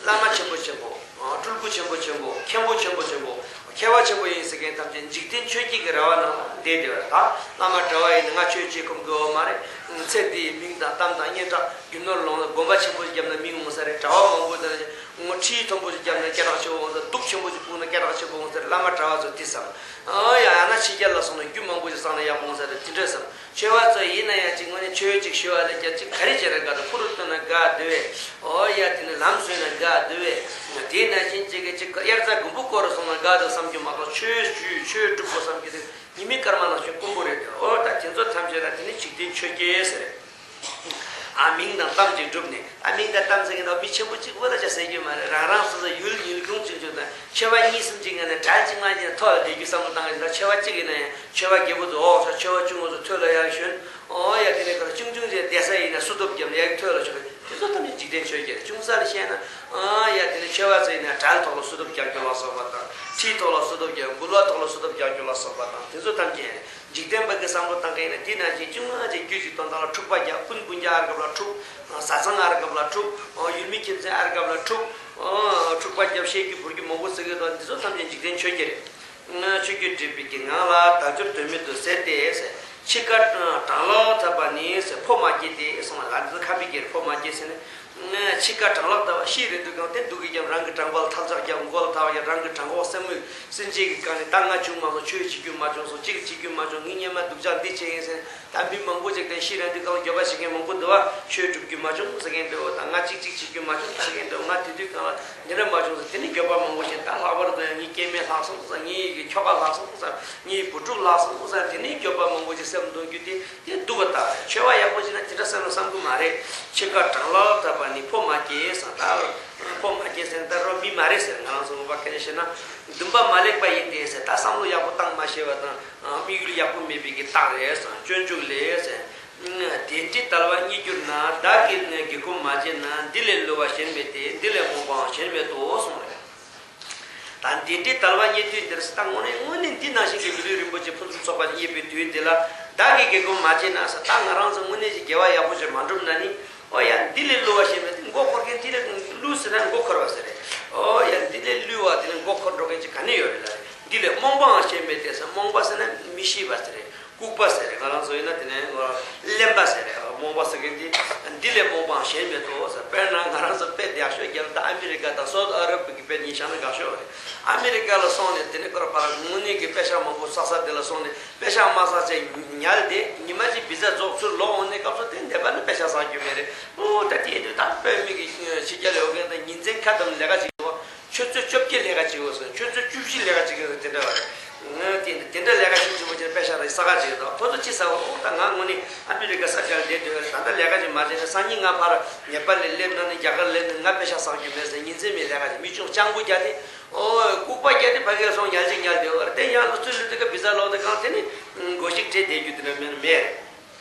བླ་མ་ཆེན་པོ་ཆེན་པོ། སྤྲུལ་སྐུ་ཆེན་པོ་ཆེན་པོ། མཁན་པོ་ཆེན་པོ་ཆེན་པོ། མཁས་པ་ཆེན་པོ་ཡིན་ཟེར་མཁན་ཐམས་ཅད་འཇིག་རྟེན་ཆོས་བརྒྱད་ཀྱི་ར་བ་ནང་ལ་བསྡད་བསྡད་པ་རེད། ད་བླ་མ་གྲྭ་པ་ཡིན་ན་ང་ཆོས་བྱེད་ཁོམ་གི་ཡོད་མ་རེད། ཚེ་འདིའི་མིང་དང་གཏམ་དང་སྙན་གྲགས་རྒྱུ་ནོར་ལོངས་ལ་དགོན་པ་ཆེན་པོ་ཞིག་བརྒྱབ་ན་མིང་འོང་ས་རེད། གྲྭ་པ་མང་པོ་དང་ངོ་ཁྲི་མཐོན་པོ་ཞིག་བརྒྱབ་ན་སྐད་གྲགས་ཆེ་བོ་འོང་ས། གདུགས་ཆེན་པོ་ཞིག་སྤུངས་ན་སྐད་གྲགས་ཆེ་བོ་འོང་ས་རེད། བླ་མ་གྲྭ་པ་ཚོ་དེ་བསམ། ཨ་ཡ་ཡང་ན་ཕྱི་རྒྱལ་ལ་སོང་ན་རྒྱུ་མང་པོ་ཞིག་བསགས་ན་ཡག་པོ་འོང་ས་རེད། དེ་འདྲ་བསམ། ཆོས་པ་ཚོ་ཡིན་ན་ཡང་ཅིག་དངོས་གནས་ཆོས་ཅིག་ཞུ་བ་ལ་རྒྱ་ཅིག་ག་རེ་བྱས་ན་དགའ་འདུག་ཕུ་རུ་བཏོན་ན་དགའ་འདུག་བས། ཨོ་ཡ་དེ་ནི་ལམ་བཟོས་ན་དགའ་འདུག་བས། དེ་ནང་བཞིན་ཅིག་གི་ཅིག་དབྱར་རྩྭ་དགུན་འབུ་བསྐོར་རུ་སོང་ན་དགའ་འདུག་བསམ་རྒྱུ་མ་གཏོགས་ཆོས་ཞུས་ཆོས་སྒྲུབ་དགོས་བསམ་རྒྱུ་དེ་ཉི་མའི་སྐར་མ་ནང་བཞིན་དཀོན་པོ་རེད་དེ། ཨོ་ད་དེ་ཚོ་ཐམས་ཅད་ལ་དེ་ནི་འཇིག་རྟེན་ཆོས་བརྒྱད་ཟེར། ཨ་མིང་དང་གཏམ་ཅིག་བསྒྲུབས་ནས། ཨ་མིང་དང་གཏམ་ཟེར་མཁན་དང་མི་ཆེན་པོ་གཅིག་པོ་ལ་ཅག་ཟེར་རྒྱུ་མ་རེད། རང་རང་སོ་སོ་ཡུལ་ཡུལ་ལྗོངས་གཅིག་གཅིག་དང་ཆོས་པ་གཉིས་གསུམ་གཅིག་ངང་ནས་གྲལ་གཅིག་མ་གཅིག་ནས་ཐོག་ལ་བསྡད་རྒྱུ་བསམ་བློ་བཏང་གི་འདུག་ཆོས་པ་གཅིག་ཡིན་ན་ཡང་ཆོས་པ་རྒད་པོ་ཚོ་འོག་ས། ཆོས་པ་ཆུང་ངུ་ཚོ་ཐོད་ལ་ཡར་ཞོན། ཨོ་ཡ་དེ་ནས་ཁོ་རང་ཆུང་ཆུང་ཅིག་བསྡད་ས་ཡིན་ན་སུ་སྟོབས་བརྒྱབ་ནས་ཡར་ཐོད་ལ་ཞོན། དེ་ཚོ་ཐམས་ཅད་འཇིག་རྟེན་ཆོས་བརྒྱད་རེད། ཆུང་ས་ལ་བཤད་ན། ཨོ་ཡ་དེ་ནས་ཆོས་པ་ཚོ་ཡིན་ན་གྲལ་ཐོག་ལ་སུ་སྟོབས་རྒྱག་རྒྱུ་ལ་སོགས་པ་དང་། ཁྲིའི་ཐོག་ལ་སུ་སྟོབས་རྒྱག་འབུལ་བ་ཐོག་ལ་སུ་སྟོབས་རྒྱག་རྒྱུ་ལ་སོགས་པ་དང་དེ་ཚོ་ཐམས་ཅད་རེད། འཇིག་རྟེན་པ་གི་བསམ་བློ་བཏང་མཁན་ཡིན་ན་དེ་ནང་བཞིན་ཆུང་ང་ཅིག་རྒྱུད་ཅིག་དོན་དག་ལ་འཁྲུག་པ་རྒྱག་སྤུན་སྤུན་ཀྱག་ཨར་སྐབས་ལ་འཁྲུག་བཟའ་ཚང་ཨར་སྐབས་ལ་འཁྲུག་ཡུལ་མི་ཁྱིམ་མཚེས་ཨར་སྐབས་ལ་འཁྲུག་འཁྲུག་པ་རྒྱབ་བཤད་རྒྱུ་བོར་རྒྱུ་མང་པོ་ཟེར་གི་འདུག་འདི་ཚོ་ཐམས་ཅད་འཇིག་རྟེན་ཆོས་བརྒྱད་རེད། ཆོས་བརྒྱད་སྒྲུབ་པའི་གི་ངང་ལ་དལ་འབྱོར་དོན་མེད་དུ་ཟད་དེ་ཟེར། འཆི་ཁ་གྲང་ལྷགས་ཐལ་བ་ནི་ཟེར། ཕོ་མ་སྐྱེས་ཏེ་གསུངས་ལ། འདི་ཚོ་ཁམས་པའི་གི་རེད། ཕོ་མ་སྐྱེས་ཟེར་ནས། འཆི་ཁ་གྲང་ལྷགས་ལྟ་བུ། ཤི་རན་དུས་གང་དེ་སྡུག་གིས་ཀྱང་རང་གི་གྲང་པ་ལ་ཐལ་ལྕག་བརྒྱབ། མགོ་ལ་ཐལ་བ་བརྒྱབ། རང་གི་གྲང་འགོག་སེན་མོས་སེན་ཆེན་གྱི་སྒང་ནས་ད་ང་བྱུང་མ་སོང་། ཆོས་བྱེད་རྒྱུ་མ་བྱུང་སོང་། གཅིག་བྱེད་རྒྱུ་མ་བྱུང་། ངའི་སྔན་མ་སྡུག་ཅག་འདི་བྱས་ཡིན་ཟེར། ད་མི་མང་པོ་ཅིག་དེ་ཤི་རན་དུས་གང་འགྱོད་པ་བྱེད་མཁན་མང་པོ་འདུག་བ། ཆོས་སྒྲུབ་རྒྱུ་མ་བྱུང་ཟེར་མཁན་འདུག་ད་ང་གཅིག་གཅིག་བྱེད་རྒྱུ་མ་བྱུང་ཟེར་མཁན་འདུག་ང་དེ་དུས་གང་ལ་འདི་འདྲ་མ་བྱུང་ཟེར། དེ་ནི་འགྱོད་པ་མང་པོ་བྱས། ད་ལྷག་པར་དུ་ཡང་ངའི་སྐྱེ་དམན་ལྷག་སོང་ཟེར། ངའི་གི་ཁྱོ་ག་ལྷག་སོང་ཟེར། ངའི་བུ་ཕྲུག་ལྷག་སོང་ཟེར། དེ་ནི་འགྱོད་པ་མང་པོ་ཅིག་སེམས་གཏོང་རྒྱུ་དེ། དེ་སྡུག་པ་ལྟ་རེད། ཆོས་པ་ཡག་པོ་ཅིག་ན་དེ་འདྲ་བསམ་བློ་བསམ་གི་མ་རེད། འཆི་ཁ་གྲང་ལྷགས་ཐལ་བ་ནི་ཕོ་མ་སྐྱེས་ཟེར། ད་ཕོ་མ་སྐྱེས་ཟེར་ན་ད་རོ་མི་མ་རེད་ཟེར། ང་རང་ཚོ་ངོ་མ་སྐད་ཆ་བཤད་ན་འདུན་པ་མ་ལེགས་པ་ཡིན་ཏེ་ཟེར། ད་བསམ་བློ་ཡག་པོ་བཏང་མ་ཤེས་པ་དང་དམིགས་ཡུལ་ཡག་པོ་མེད་པའི་གི་རྟགས་རེད་ཟེར། སྤྱོད་འཇུག་ལས་ཟེར། དེ་འདྲའི་དལ་བ་རྙེད་གྱུར་ན། བདག་གིས་དགེ་སྒོ་མ་བྱས་ན། འདི་ལས་བསླུ་བ་གཞན་མེད་དེ། འདི་ལས་རྨོངས་པའང་གཞན་མེད་དོ་གསུངས་རེད། ད་འདི་འདྲའི་དལ་བ་རྙེད་དུས་འདིར་ད་དངོས་གནས་དངོས་གནས་འདི་ནང་བཞིན་གྱི་མི་ལུས་རིན་པོ་ཆེ་ཕུན་སུམ་ཚོགས་པ་ཞིག་རྙེད་པའི་དུས་འདི་ལ་བདག་གིས་དགེ་སྒོ་མ་བྱས་ན་ཟེར། ད་ང་རང་ཚོ་དངོས་གནས་ཀྱི་དགེ་བ་ཡག་པོ་ཞིག་མ་བསྒྲུབས་ན་ནི། ཨོ་ཡ་འདི་ལས་བསླུ་བ་གཞན་མེད་དེ། མགོ་འཁོར་མཁན་དེ་ལས་བསླུ་ཟེར་ན་མགོ་འཁོར་བ་ཟེར་རེད། ཨོ་ཡ་འདི་ལས་བསླུ་བ་དེ་ལས་མགོ་འཁོར་འགྲོ་མཁན་ཅིག་ག་ནས་ཡོད་རེད་ལ། འདི་ལས་རྨོངས་པའང་གཞན་མེད་དེ་ཟེར། རྨོངས་པ་ཟེར་ན་མི་ཤེས་པ་ཟེར་རེད། ལྐུགས་པ་ཟེར་རེད། ང་རང་ཚོ་ཡིན་ན་དེ་ནས་གླེན་པ་ཟེར་རེད། རྨོངས་པ་ཟེར་མཁན་དེ། འདི་ལས་རྨོངས་པའང་གཞན་མེད་དོ་ཟེར། དཔེར་ན་ང་རང་ཚོ་དཔེ་ཡག་ཤོས་རྒྱབ་ན་ད་ཨ་མི་རི་ཀ་དང་སོའུ་ཨ་རབ་ཀྱི་དཔེ་གཉིས་བཞག་ན་དགའ་ཤོས་རེད། ཨ་མི་རི་ཀ་ལ་སོང་ནས་དེ་ནས་ཁོ་རང་ཕར་དངོས་གནས་ཀྱི་པེ་ཤག་མང་པོ་བསགས་ས་དེ་ལ་སོང་ནས་པེ་ཤག་མ་བསགས་ཚེ་ཉལ་ཏེ་ཉི་མ་གཅིག་བི་ཛ་རྫོགས་ཚུར་ལོག་འོང་ནས་སྐབས་སུ་དེ་འདས་པ་ནི་པེ་ཤག་བསགས་རྒྱུ་མེད་རེད། ཨོ་ད་དེ་ཡིན་དུས་ད་དཔེ་མི་གི་ཕྱི་རྒྱལ་ལ་ཡོད་མཁན་དང་ཉིན་མཚན་ཁ་བསྡམས་ལས་ཀ་བྱེད་ཀྱི་ཡོད། ཆུ་ཚོད་བཅོ་བརྒྱད་ལས་ཀ་བྱེད་དགོས་སོང་། ཆུ་ཚོད་བཅུ་བཞི་ལས་ཀ་བྱེད་ཀྱི་ཡོད་དེ་འདྲ་བ་རེད། ང་དེ་དེ་འདྲ་ལས་ཀ་ཞིག་བྱེད་པ་ཅིག་པེ་ཤག་རེ་ས་ག་ཅིག་དང་ཁོ་ཚོ་ཅི་ཟེར་བ། ཨོ་ད་ང་དངོས་གནས་ཨ་མི་རི་ཀ་ས་ཆར་བསྡད་དུས་ད་ལྟ་ལས་ཀ་ཅིག་མ་བྱས་ན་སང་ཉིན་ང་ཕར་ནེ་པཱལ་ལ་སླེབས་ན་ནི་རྒྱ་གར་སླེབས་ན་ང་པེ་ཤག་བསགས་རྒྱུ་མེད་ཟེར། ཉིན་མཚན་མེད་ལས་ཀ་ཅིག་མི་ཆུང་སྤྱང་པོ་རྒྱག་དེ། ཨོ་ལྐུགས་པ་རྒྱག་དེ་ཕ་གིར་སོང་ཉལ་ཅིག་ཉལ་དེ་བ་རེད། དེ་ཡང་ལོ་ཚུར་སླེབས་དུས་ཀ་བི་ཛ་ལོག་དེ་གང་དེ་ནི་མགོ་ཞིག་བྲེས་བསྡད་རྒྱུ་དེ་འདྲ་མེད་ན་མེད་རེད།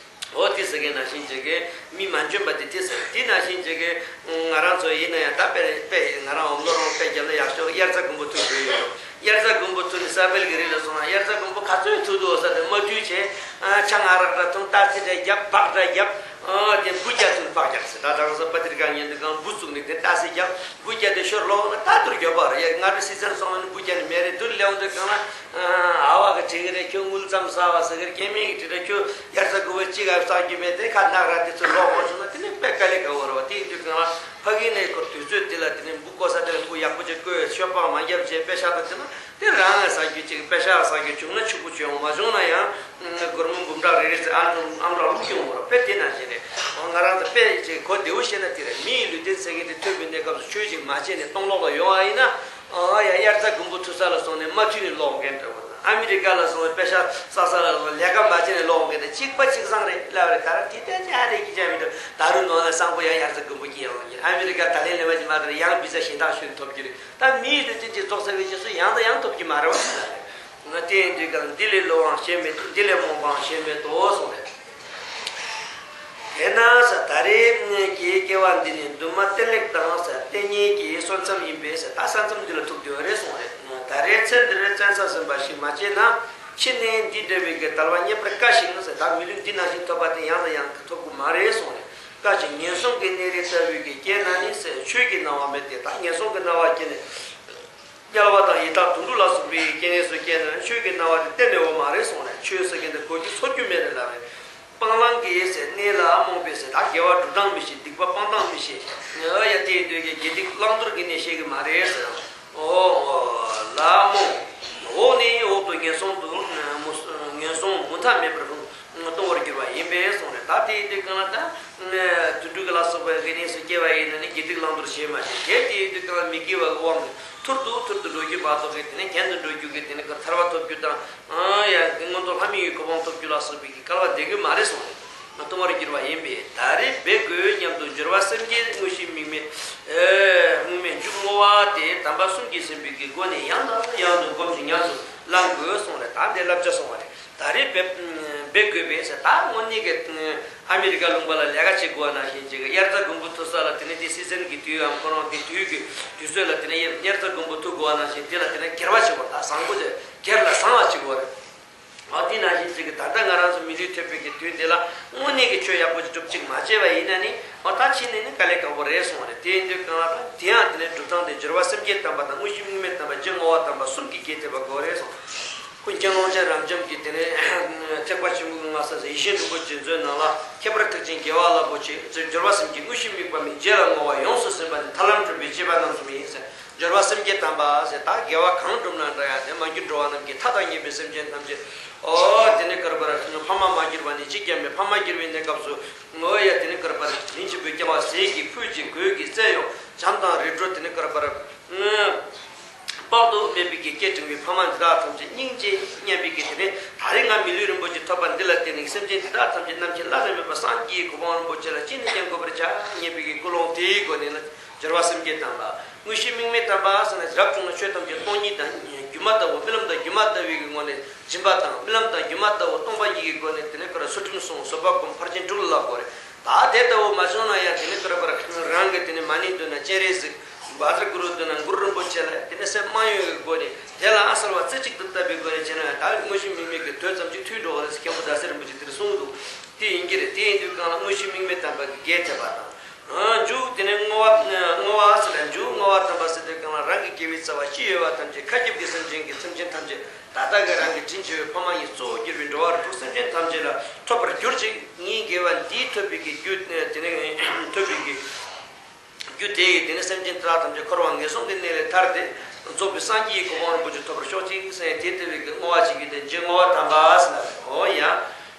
འོ་དེ་ཟེར་མཁན་ནང་བཞིན་བྱེད་མཁན་མི་མ་འཇོན་པ་དེ་དེ་ཟེར། དེ་ནང་བཞིན་བྱེད་མཁན་ང་རང་ཚོ་ཡིན་ན་ཡང་ད་དཔེ་དཔེ་ང་རང་འོམ་ལོ་རོང་དཔེ་བརྒྱབ་ན་ཡག་ཤོས་དབྱར་རྩྭ་དགུན་འབུ་འཐུ་དགོས་ཡོད། དབྱར་རྩྭ་དགུན་འབུ་འཐུ་ནས་ས་བལ་གྱི་རི་ལ་སོང་ན་དབྱར་རྩྭ་དགུན་འབུ་ག་ཚོད་འཐུ་འདུག་ཟེར་ཏེ་མ་འཐུས་བྱས། ཨ་ཆང་ཨ་རག་འདྲ་འཐུང་སྟག་རྩེ་འདྲ་རྒྱབ་སྦག་འདྲ་རྒྱབ། ཨ་དེ་འབུ་རྒྱག་ཚུན་ཕག་རྒྱག་ཟེར། ད་དང་ས་པ་ཏིར་ཀ་ཉན་དུས་གང་འབུ་བཙུགས་ནས་དེ་སྟག་རྩེ་རྒྱབ་འབུ་རྒྱག་དེ་ཤོར་ལོག་ན་ད་དུར་རྒྱབ་པ་རེད། ཡ་ང་ཚོ་སི་ཚན་སོང་ན་འབུ་རྒྱག་ནི་མེད་རེད། དུར་ལེའུ་འདི་གང་ལ། ཨ་བ་གི་བྲིས་ཀྱི་རེད། ཁྱོད་དངུལ་ཙམ་ཟ་བ་ཟེར་གི་རེད། སྐྱེ་དམན་གྱི་བྲིས་རེད། ཁྱོད་དབྱར་རྩྭ་དགུན་འབུ་གཅིག་ག་བསགས་རྒྱུ་མེད་དེ་ཁ་ནག་ར་དེ་ཚོ་ལོག་འོང་བྱུང་ན་དེ་ནི་དཔེ་དཀའ་ལས་ཁག་པོ་རེད་བ། དེ་ཡིན་དུས་གང་ལ་ཕ་གི་ནས་ཁོ་དུས་ཚོད་དེ་ལ་དེ་ནི་འབུ་བརྐོ་ས་དེ་ལ་འབུ་ཡག་པོ་ཅིག་བརྐོས་ཤོ་སྤགས་མ་བརྒྱབ་བྱས་པེ་ཤག་དང་བྱས་ན་དེ་རང་ལ་ཟ་རྒྱུ་ཅིག་པེ་ཤག་ཟ་རྒྱུ་བྱུང་ན་ཕྱུག་པོ་བྱུང་། མ་བྱུང་ན་ཡང་སྒོར་མོ་འབུམ་ཕྲག་རེ་རེ་ཙམ་ཨ་ཨམ་ཕྲག་བླུགས་ཡོང་བ་རེད། དཔེ་དེ་ནང་བཞིན་རེད། ང་རང་ཚོ་དཔེ་ཅིག་གོ་བདེ་བོ་བཤད་ན་དེ་རེད། མི་ཡི་ལུས་རྟེན་ཟེར་མཁན་དེ་ཐོས་པའི་གནས་སྐབས་སུ་ཆོས་ཅིག་མ་བྱས་ནས་སྟོང་ལོག་ལ་ཡོང་བ་ཡིན་ན། ཨ་ཡ་དབྱར་རྩྭ་དགུན་འབུ་འཐུ་ས་ལ་སོང་ནས་མ་འཐུས་ནས་ལོག་མཁན་འདྲ་བོ་དང་། ཨ་མི་རི་ཀ་ལ་སོང་བའི་པེ་ཤག་བསགས་ས་ལ་ལས་ཀ་མ་བྱས་ནས་ལོག་མཁན་དང་གཅིག་པ་གཅིག་རྐྱང་རེད་ལབ་རེད། ད་རུང་དེ་ལྟར་ཅི་ཧ་ལས་ཀྱི་ཅང་མི་འདུག་ད་རུང་ནང་ལ་སང་ཕོད་ཡང་དབྱར་རྩྭ་དགུན་འབུ་སྐྱེ་ཡོང་གི་རེད། ཨ་མི་རི་ཀ་ད་ལན་ལེན་པ་ཅིག་མ་ཐོན་ན་ཡང་བི་ཛ་གཞན་དག་ཞིག་ཐོབ་ཀྱི་རེད། ད་མིའི་ལུས་རྟེན་ཅིག་རྫོགས་ཚར་བའི་རྗེས་སུ་ཡང་དང་ཡང་ཐོབ་ཀྱི་མ་རེད་བ། ང་དེ་ཡིན་དུས་ཀྱང་འདི་ལས་བསླུ་བའང་གཞན་མེད་དོ། འདི་ལས་རྨོངས་པའང་གཞན་མེད་དོ་གསུངས་རེད། དེས་ན་ཟེར། ད་རེས་ཀྱི་སྐྱེ་བ་འདི་ནི་འདུན་མ་གཏན་ལེགས་དང་ཟེར། གཏན་ཉིད་ཀྱི་སོ་མཚམས་ཡིན་པས་ཟེར། ད་ས་མཚམས་འདི་ལ་ཐུག་དུས་རེད་གསུངས་རེད། ད་རེས་ཚེ་འདི་རུ་བཙན་ས་ཟིན་པ་ཞིག་མ་བྱས་ན། ཕྱི་ནས་འདི་འདྲ་བའི་གི་དལ་བ་རྙེད་པར་དཀའ་ཞིང་ཟེར། ད་མི་ལུས་འདི་ནང་བཞིན་ཐོབ་པ་དེ་ཡང་དང་ཡང་དུ་ཐོབ་ཀྱི་མ་རེད་གསུངས་ནས། དཀའ་ཞིང་ངན་སོང་གི་གནས་རེ་ལྟ་བུའི་གི་སྐྱེས་ན་ནི་ཟེར། ཆོས་ཀྱི་སྣང་བ་མེད་དེ། ད་ངན་སོང་གི་སྣང་བ་སྐྱེས་ནས། དམྱལ་བ་དང་ཡི་དྭགས་དུད་འགྲོ་ལ་སོགས་པའི་སྐྱེ་གནས་སུ་སྐྱེས་ན་ཆོས་ཀྱི་སྣང་བ་དེ་གཏན་ནས་འོང་མ་རེད་གསུངས་ནས། ཆོས་ཟེར་མཁན་དེ་གོ་རྒྱུ་ཚོར་རྒྱུ་མེད་རེད་ལབ་རེད། སྤང་བླང་གི་ཟེར་གནས་ལ་རྨོངས་པས་ཟེར། ད་དགེ་བ་སྒྲུབ་སྟངས་མི་ཤེས། སྡིག་པ་སྤང་སྟངས་མི་ཤེས། ཨ་ཡ་དེ་ཡིན་དུས་ཀྱི་དགེ་སྡིག་བླང་དོར་གྱི་གནས་ཤེས་ཀྱི་མ་རེད་ཟེར། ཨོ་ལ་རྨོངས། འོག་ནས་འོག་ཏུ་ངན་སོང་དུ་ངན་སོང་མུ་མཐའ་མེད་པར་ལྟུང་བར་འགྱུར་བ་ཡིན་པས་གསུངས་ནས། ད་དེ་ཡིན་དུས་གང་ལ་ད་དུད་འགྲོ་གི་ལ་སོགས་པའི་གི་གནས་སུ་སྐྱེ་བ་ཡིན་ན་ནི་དགེ་སྡིག་བླང་དོར་བྱེད་མ་ཤེས། དེ་དེ་ཡིན་དུས་གང་ལ་མི་དགེ་བ་གི་དབང་གིས་ཐུར་དུ་ཐུར་དུ་འགྲོ་རྒྱུ་མ་གཏོགས་གི་དེ་ནས་གྱེན་དུ་འགྲོ་རྒྱུ་གི་དེ་ནས་གི་ཐར་པ་ཐོབ་རྒྱུ་དང་། ཨ་ཡ་མངོན་མཐོ་ལྷ་མི་ཡི་གོ་འཕང་ཐོབ་རྒྱུ་ལ་སོགས་པའི་གི་སྐལ་བ་ལྡན་གྱི་མ་རེད་གསུངས་ནས། ལྟུང་བར་འགྱུར་བ་ཡིན་པས། ད་རེས་འབད་དགོས་སྙམ་དུ་སྦྱོར་བ་སེམས་བསྐྱེད་དངོས་གཞི་དམིགས་མེད། ཨེ་དངོས་མེད་མཇུག་བསྔོ་བ་དེ་དམ་པ་གསུམ་གྱིས་ཟིན་པའི་གི་སྒོ་ནས་ཡང་དང་ཡང་དུ་སྒོམ་ཞིང་ཉམས་སུ་བླང་དགོས་གསུངས་ནས། ད་འདི་བསླབ་བྱ་གསུངས་པ་རེད། ད་རེས་འབད་འབད་དགོས་པས་ཟེར། ད་དངོས་གནས་ཀྱི་ཨ་མི་རི་ཀ་ལུང་པ་ལ་ལས་ཀ་བྱེད་དགོས་པ་ནང་བཞིན་ཅིག་དབྱར་རྩྭ་དགུན་འབུ་འཐུ་ས་ལ་དེ་ནས་དེ་སི་ཛན་གྱི་དུས་འམ་ཁོ་རང་དེ་དུས་ཀྱི་དུས་ཚོད་ལ་དེ་ནས་དབྱར་རྩྭ་དགུན་འབུ་འཐུ་དགོས་པ་ནང་བཞིན་དེ་ལ་དེ་ནས་སྒེར་བ་བྱེད་དགོས། ད་བཟང་པོ་བྱེད། སྒེར་ལ་བཟང་བ་བྱེད་དགོས་རེད། ཨ་དེ་ནང་བཞིན་ཅིག་གི་ད་ལྟ་ང་རང་ཚོ་མི་ལུས་ཐོབ་པའི་གི་དུས་འདི་ལ་དངོས་གནས་ཀྱི་ཆོས་ཡག་པོ་ཅིག་སྒྲུབ་ཅིག་མ་བྱས་པ་ཡིན་ན་ནི། ཨ་ད་ཕྱི་ནས་ནི་དཀའ་ལས་ཁག་པོ་རེད་གསུངས་པ་རེད། དེ་ཡིན་དུས་གང་ལ་ད་དེ་ཡང་དེ་ནས་སྒྲུབ་སྟངས་དེ་སྦྱོར་བ་སེམས་བསྐྱེད་དམ་པ་དང་དངོས་གཞི་དམིགས་མེད་དམ་པ་རྗེས་བསྔོ་བ་དམ་པ་གསུམ་གྱིས་རྒྱས་ཐེབས་པ་དགོས་རེད་གསུངས། ཀུན་མཁྱེན་ཀློང་ཆེན་རབ་འབྱམས་ཀྱིས་དེ་ནས་ཐེག་པ་ཆེན་པོའི་མངའ་ས་ཡེ་ཤེས་རིན་པོ་ཆེའི་མཛོད་ནང་ལ། ཁྱད་པར་ཐེག་ཆེན་དགེ་བ་རླབས་པོ་ཆེ་ཟེར། སྦྱོར་བ་སེམས་བསྐྱེད་དངོས་གཞི་དམིགས་པ་མེད་རྗེས་ལ་བསྔོ་བ་ཡོངས་སུ་ཟིན་པ་ནི་ཐར་ལམ་སྒྲུབ་པའི་སྤྱད་པ་རྣམ་གསུམ་ཡིན་ཟེར། སྦྱོར་བ་སེམས་བསྐྱེད་དམ་པ་ཟེར། ད་དགེ་བ་གང་བསྒྲུབས་ན་འདྲ་ཡང་དེ་མ་གྱུར་འགྲོ་བ་རྣམས་ཀྱི་མཐའ་དང་ཉེ་བའི་སེམས་ཅན་ཐམས་ཅད། ཨོ་དེ་ནི་ཀར་པར་ཕ་མ་མ་གྱུར་པ་ནི་གཅིག་ཀྱང་མེད། ཕ་མ་གྱུར་པའི་གནས་སྐབས་སུ་ངོ་ཡ་དེ་ནི་ཀར་པར་རིན་ཆེན་པོའི་སྐྱེ་བ་ཟས་ཀྱི་ཕུད་ཀྱི་གོས་ཀྱི་རྩལ་ཡོང་བྱམས་དང་རིགས་འགྲོ་དེ་ནི་ཀར་པར་དཔག་ཏུ་མེད་པའི་གི་སྐད་འབྲིང་བའི་ཕ་མ་འདི་དག་ཐམས་ཅད་སྙིང་རྗེ་སྙམ་པའི་གི་དེ་ནི་ད་རེས་ང་མི་ལུས་རིན་པོ་ཆེ་ཐོབ་པ་འདི་ལ་བརྟེན་ནས་སེམས་ཅན་འདི་དག་ཐམས་ཅད་རྣམ་མཁྱེན་བླ་ན་མེད་པ་སངས་རྒྱས་ཀྱི་གོ་འཕང་རིན་པོ་ཆེ་ལ་ཅི་ནས་ཀྱང་འགོད་པར་བྱ་སྙམ་པའི་གི་ཀུན་སློང་དེའི་སྒོ་ནས་ལ། སྦྱོར་བ་སེམས་བསྐྱེད་དམ་པ། དངོས་གཞི་དམིགས་མེད་དམ་པ་ཟེར་ན། རབ་བྱུང་ན་ཆོས་ཐམས་ཅད་སྟོང་ཉིད་དང་སྒྱུ་མ་ལྟ་བུ། རྨི་ལམ་དང་སྒྱུ་མ་ལྟ་བུའི་གི་ངོ་ནས་སྦྱིན་པ་དང་། རྨི་ལམ་དང་སྒྱུ་མ་ལྟ་བུ་སྟོང་པ་ཉིད་ཀྱི་སྒོ་ནས་དེ་ནས་ཀ་ར་ཚུལ་ཁྲིམས་སྲུང་། བཟོད་པ་སྒོམ། ཕར་ཕྱིན་དྲུག་ལ་བསླབ་དགོས་རེད། ད་དེ་ལྟ་བུ་མ་བྱུང་ན་ཡང་དེ་ནས་ཀ་ར་པ་ར་རང་གི་དེ་ནས་མ་ཎི་འདོན་ན། སྤྱན་རས་གཟིགས། བཛྲ་གུ་རུ་འདོན་ན། གུ་རུ་རིན་པོ་ཆེ་ལ་དེ་ནས་སེམས་མ་ཡོང་བའི་སྒོ་ནས། དེ་ལ་ཨ་གསལ་བ་རྩེ་གཅིག་ཏུ་བཏབ་པའི་སྒོ་ནས་བྱས་ན་ཡང་། ད་དངོས་གཞི་དམིགས་མེད་ཀྱི་དོན་ཙམ་ཅིག་ཐོས་འགྲོ་བ་རེད་ཟེར་མཁན་པོ་ཟླ་ཟེར་རིན་པོ་ཆེ་དེར་གསུངས་འདུག་དེ་ཡིན་གྱི་རེད། དེ་ཡིན་དུས་གང་ལ་དངོས་གཞི་དམིགས་མེད་དམ་པ་གི་རྒྱས་ཐེབས་པ་དང་། ཨ་མཇུག་དེ་ནས་བསྔོ་བ། བསྔོ་བ་ཟེར་ན། མཇུག་བསྔོ་བ་དམ་པ་ཟེར་དུས་གང་ལ་རང་གི་དགེ་བའི་རྩ་བ་སྤྱི་ཡོད་པ་ཐམས་ཅད། ཁ་སྐྱབས་ཀྱི་སེམས་ཅན་གྱི་སེམས་ཅན་ཐམས་ཅད། ད་ལྟ་གི་རང་གི་དྲིན་ཆེ་བའི་ཕ་མ་ཡིན། གཙོ་བོ་གྱུར་པའི་འགྲོ་བ་རིགས་དྲུག་སེམས་ཅན་ཐམས་ཅད་ལ་ཐོབ་པར་གྱུར་ཅིག་ངའི་དགེ་བ་འདིས་ཐོབ་པའི་གི་རྒྱུ་དེ་ནས་ཐོབ་པའི་གི་རྒྱུ་དེ་ཡིས་དེ་ནས་སེམས་ཅན་དེ་དག་ཐམས་ཅད་འཁོར་བ་ངན་སོང་གི་གནས་ལས་ཐར་ཏེ། རྫོགས་པའི་སངས་རྒྱས་ཀྱི་གོ་འཕང་རིན་པོ་ཆེ་ཐོབ་པར་ཤོག་ཅིག་ཟེར་ཏེ་དེ་ལྟ་བུའི་གི་བསྔོ་བ་བྱེད་རྒྱུ་དེ་རྗེས་བསྔོ་བ་དམ་པ་ཟེར་ན། འོ་ཡ།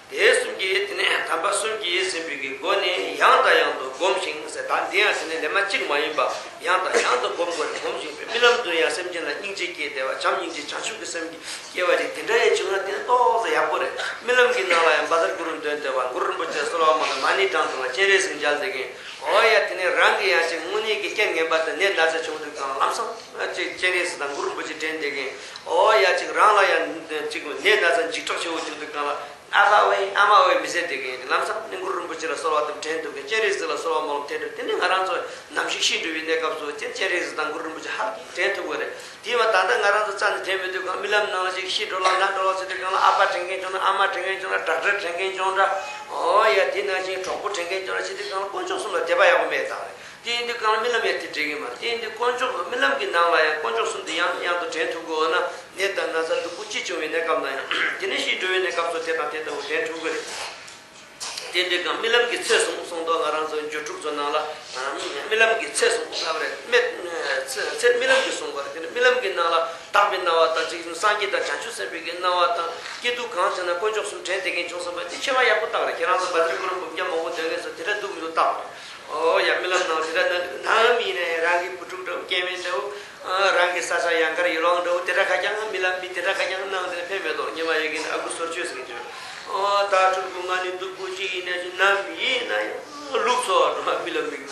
དེ་གསུམ་གྱིས་དེ་ནས་དམ་པ་གསུམ་གྱིས་ཟིན་པའི་གི་སྒོ་ནས་ཡང་དང་ཡང་དུ་སྒོམ་ཞིང་ཟེར། ད་འདི་ཡང་དེ་ནས་ལས་མ་གཅིག་མ་ཡིན་པ་ཡང་དང་ཡང་དུ་སྒོམ་དགོས་རེད། སྒོམ་ཞིང་པའི་རྨི་ལམ་དུ་ཡང་སེམས་ཅན་ལ་སྙིང་རྗེ་སྐྱེས་ཏེ་བ། བྱམས་སྙིང་རྗེ་བྱང་ཆུབ་ཀྱི་སེམས་ཀྱི་སྐྱེ་བ་རེད། དེ་འདྲ་ཡང་བྱུང་ན་དེ་ནི་ཏོག་ཙམ་ཡག་པོ་རེད། རྨི་ལམ་གྱི་ནང་ལ་ཡང་བཛྲ་གུ་རུ་འདོན་བསྡད་པ། གུ་རུ་རིན་པོ་ཆེ་གསོལ་བ་སྨོན་ལམ་མ་ཎི་བགྲངས་འདུག་ལ། སྤྱན་རས་གཟིགས་མཇལ་བསྡད་མཁན། འོ་ཡ། དེ་ནས་རང་གི་ཡང་ཅིག་དངོས་གནས་ཀྱི་རྐྱེན་ངན་པ་དང་ནད་ན་ཚ་བྱུང་དུས་གང་ལ་ལམ་སང་ཅིག་སྤྱན་རས་གཟིགས་དང་གུ་རུ་རིན་པོ་ཆེ་དྲན་བསྡད་མཁན། འོ་ཡ། ཅིག་རང་ལ་ཡང་ཅིག་ནད་ན་ཚ་འཇིགས་སྐྲག་ཆེ་བོ་བྱུང་དུས་གང་ལ། ཨ་ཕ་ཝེ་ཨ་མ་ཝེ་མི་ཟེར་བསྡད་མཁན། ལམ་སང་ནི་གུ་རུ་རིན་པོ་ཆེ་ལ་གསོལ་བ་དང་དྲན་ཐུབ་མཁན། སྤྱན་རས་གཟིགས་ལ་གསོལ་བ་སྨོན་ལམ་འདེབས་ཐུབ། དེ་ནི་ང་རང་ཚོ་ནམ་ཞིག་ཤི་འགྲོ་བའི་གནས་སྐབས་སུ་སྤྱན་རས་གཟིགས་དང་གུ་རུ་རིན་པོ་ཆེ་ཧ་གི་དྲན་ཐུབ་ཀྱི་རེད། དེ་བ་ད་ལྟ་ང་རང་ཚོ་རྩ་ནས་དྲན་མི་ཐུབ་གང་། རྨི་ལམ་ནང་ལ་ཞིག་ཤི་འགྲོ་ལ་ན་འགྲོ་ལ་ཟེར་དུས་གང་ལ། ཨ་ཕ་དྲན་མཁན་བྱུང་ན་ཨ་མ་དྲན་མཁན་བྱུང་ན། ཌོག་ཊར་དྲན་མཁན་བྱུང་ན། འོ་ཡ། དེ་ནང་བཞིན་གྲོགས་པོ་དྲན་མཁན་བྱུང་ན། བྱེད་དུས་གང་ལ་དཀོན་མཆོག་གསུམ་ལ་དད་པ་ཡག་པོ་མེད་ཙང་རེད། དེ་ཡིན་དུས་གང་ལ་རྨི་ལམ་ཡང་དེ་འགྲིག་གི་མ་རེད། དེ་ཡིན་དུས་དཀོན་མཆོག་རྨི་ལམ་གྱི་ནང་ལ་ཡང་དཀོན་མཆོག་གསུམ་དེ་ཡང་ཡང་དུ་དྲན་ཐུབ་དགོས་ན། ནད་དང་ན་ཚ་སྡུག་པོ་ཅི་བྱུང་བའི་གནས་སྐབས་ན་ཡང་། དེ་ནས་ཤི་འགྲོ་བའི་གནས་སྐབས་སུ་དེ་དང་དེ་ལྟ་བུ་དྲན་ཐུབ་ཀྱི་རེད། དེ་འདྲའི་གང་རྨི་ལམ་གྱི་ཚེ་བཟུང་གསུངས་འདུག་ང་རང་ཚོ་འགྱུར་དྲུག་ཚོ་ནང་ལ། རྨི་ལམ་གྱི་ཚེ་བཟུང་ལབ་རེད། རྨི་ཚེ་ཚེ་རྨི་ལམ་གྱི་བཟུང་བ་རེད། དེ་ནི་རྨི་ལམ་གྱི་ནང་ལ་དག་པའི་སྣང་བ་དང་གཅིག་སངས་རྒྱས་དང་བྱང་ཆུབ་སེམས་དཔའི་གི་སྣང་བ་དང་། སྐྱིད་སྡུག་གང་བྱུང་ན་དཀོན་མཆོག་གསུམ་དྲན་བསྡད་མཁན་བྱུང་བསམ་པ་དེ་ཆེ་བ་ཡག་པོ་བཏང་རེད། ཁྱེད་རང་ཚོ་བཛྲ་གུ་རུ་འབུམ་རྒྱ་མང་པོ་འདོན་མཁན་ཚོ་དེ་འདྲ་འདུག་མི་འདུག་བཏང་རེད། ཨོ་ཡ། རྨི་ལམ་ནང་དེ་འདྲ་ནང་ནང་མི་ནས་རང་གི་བུ་ཕྲུག་འདྲ་བོ། སྐྱེ་དམན་འདྲ་བོ། ཨ། རང་གི་ས་ཆ་ཡང་དཀར་ཡིད་འོང་འདྲ་བོ། དེ་འདྲ་ཁ་རྐྱང་རྨི་ལམ་མི་དེ་འདྲ་ཁ་རྐྱང་སྣང་དེ་ཕན་མེད་དོ། ཉི་མ་ཡོད་ཀྱི་ནི་ཨ་ཁུ་སོར་ཆོས་ཟེར་གྱི་འདུག་ཨོ་ད་ཕྲུ་གུ་ང་ནི་སྡུག་པོ་ཅིག་ཡིན་ན་ཞིག་ནམ་ཡིན་ན་ཡང་ལུག་འཚོ་བ་འགྲོ་བ་རྨི་ལམ་མི་གི་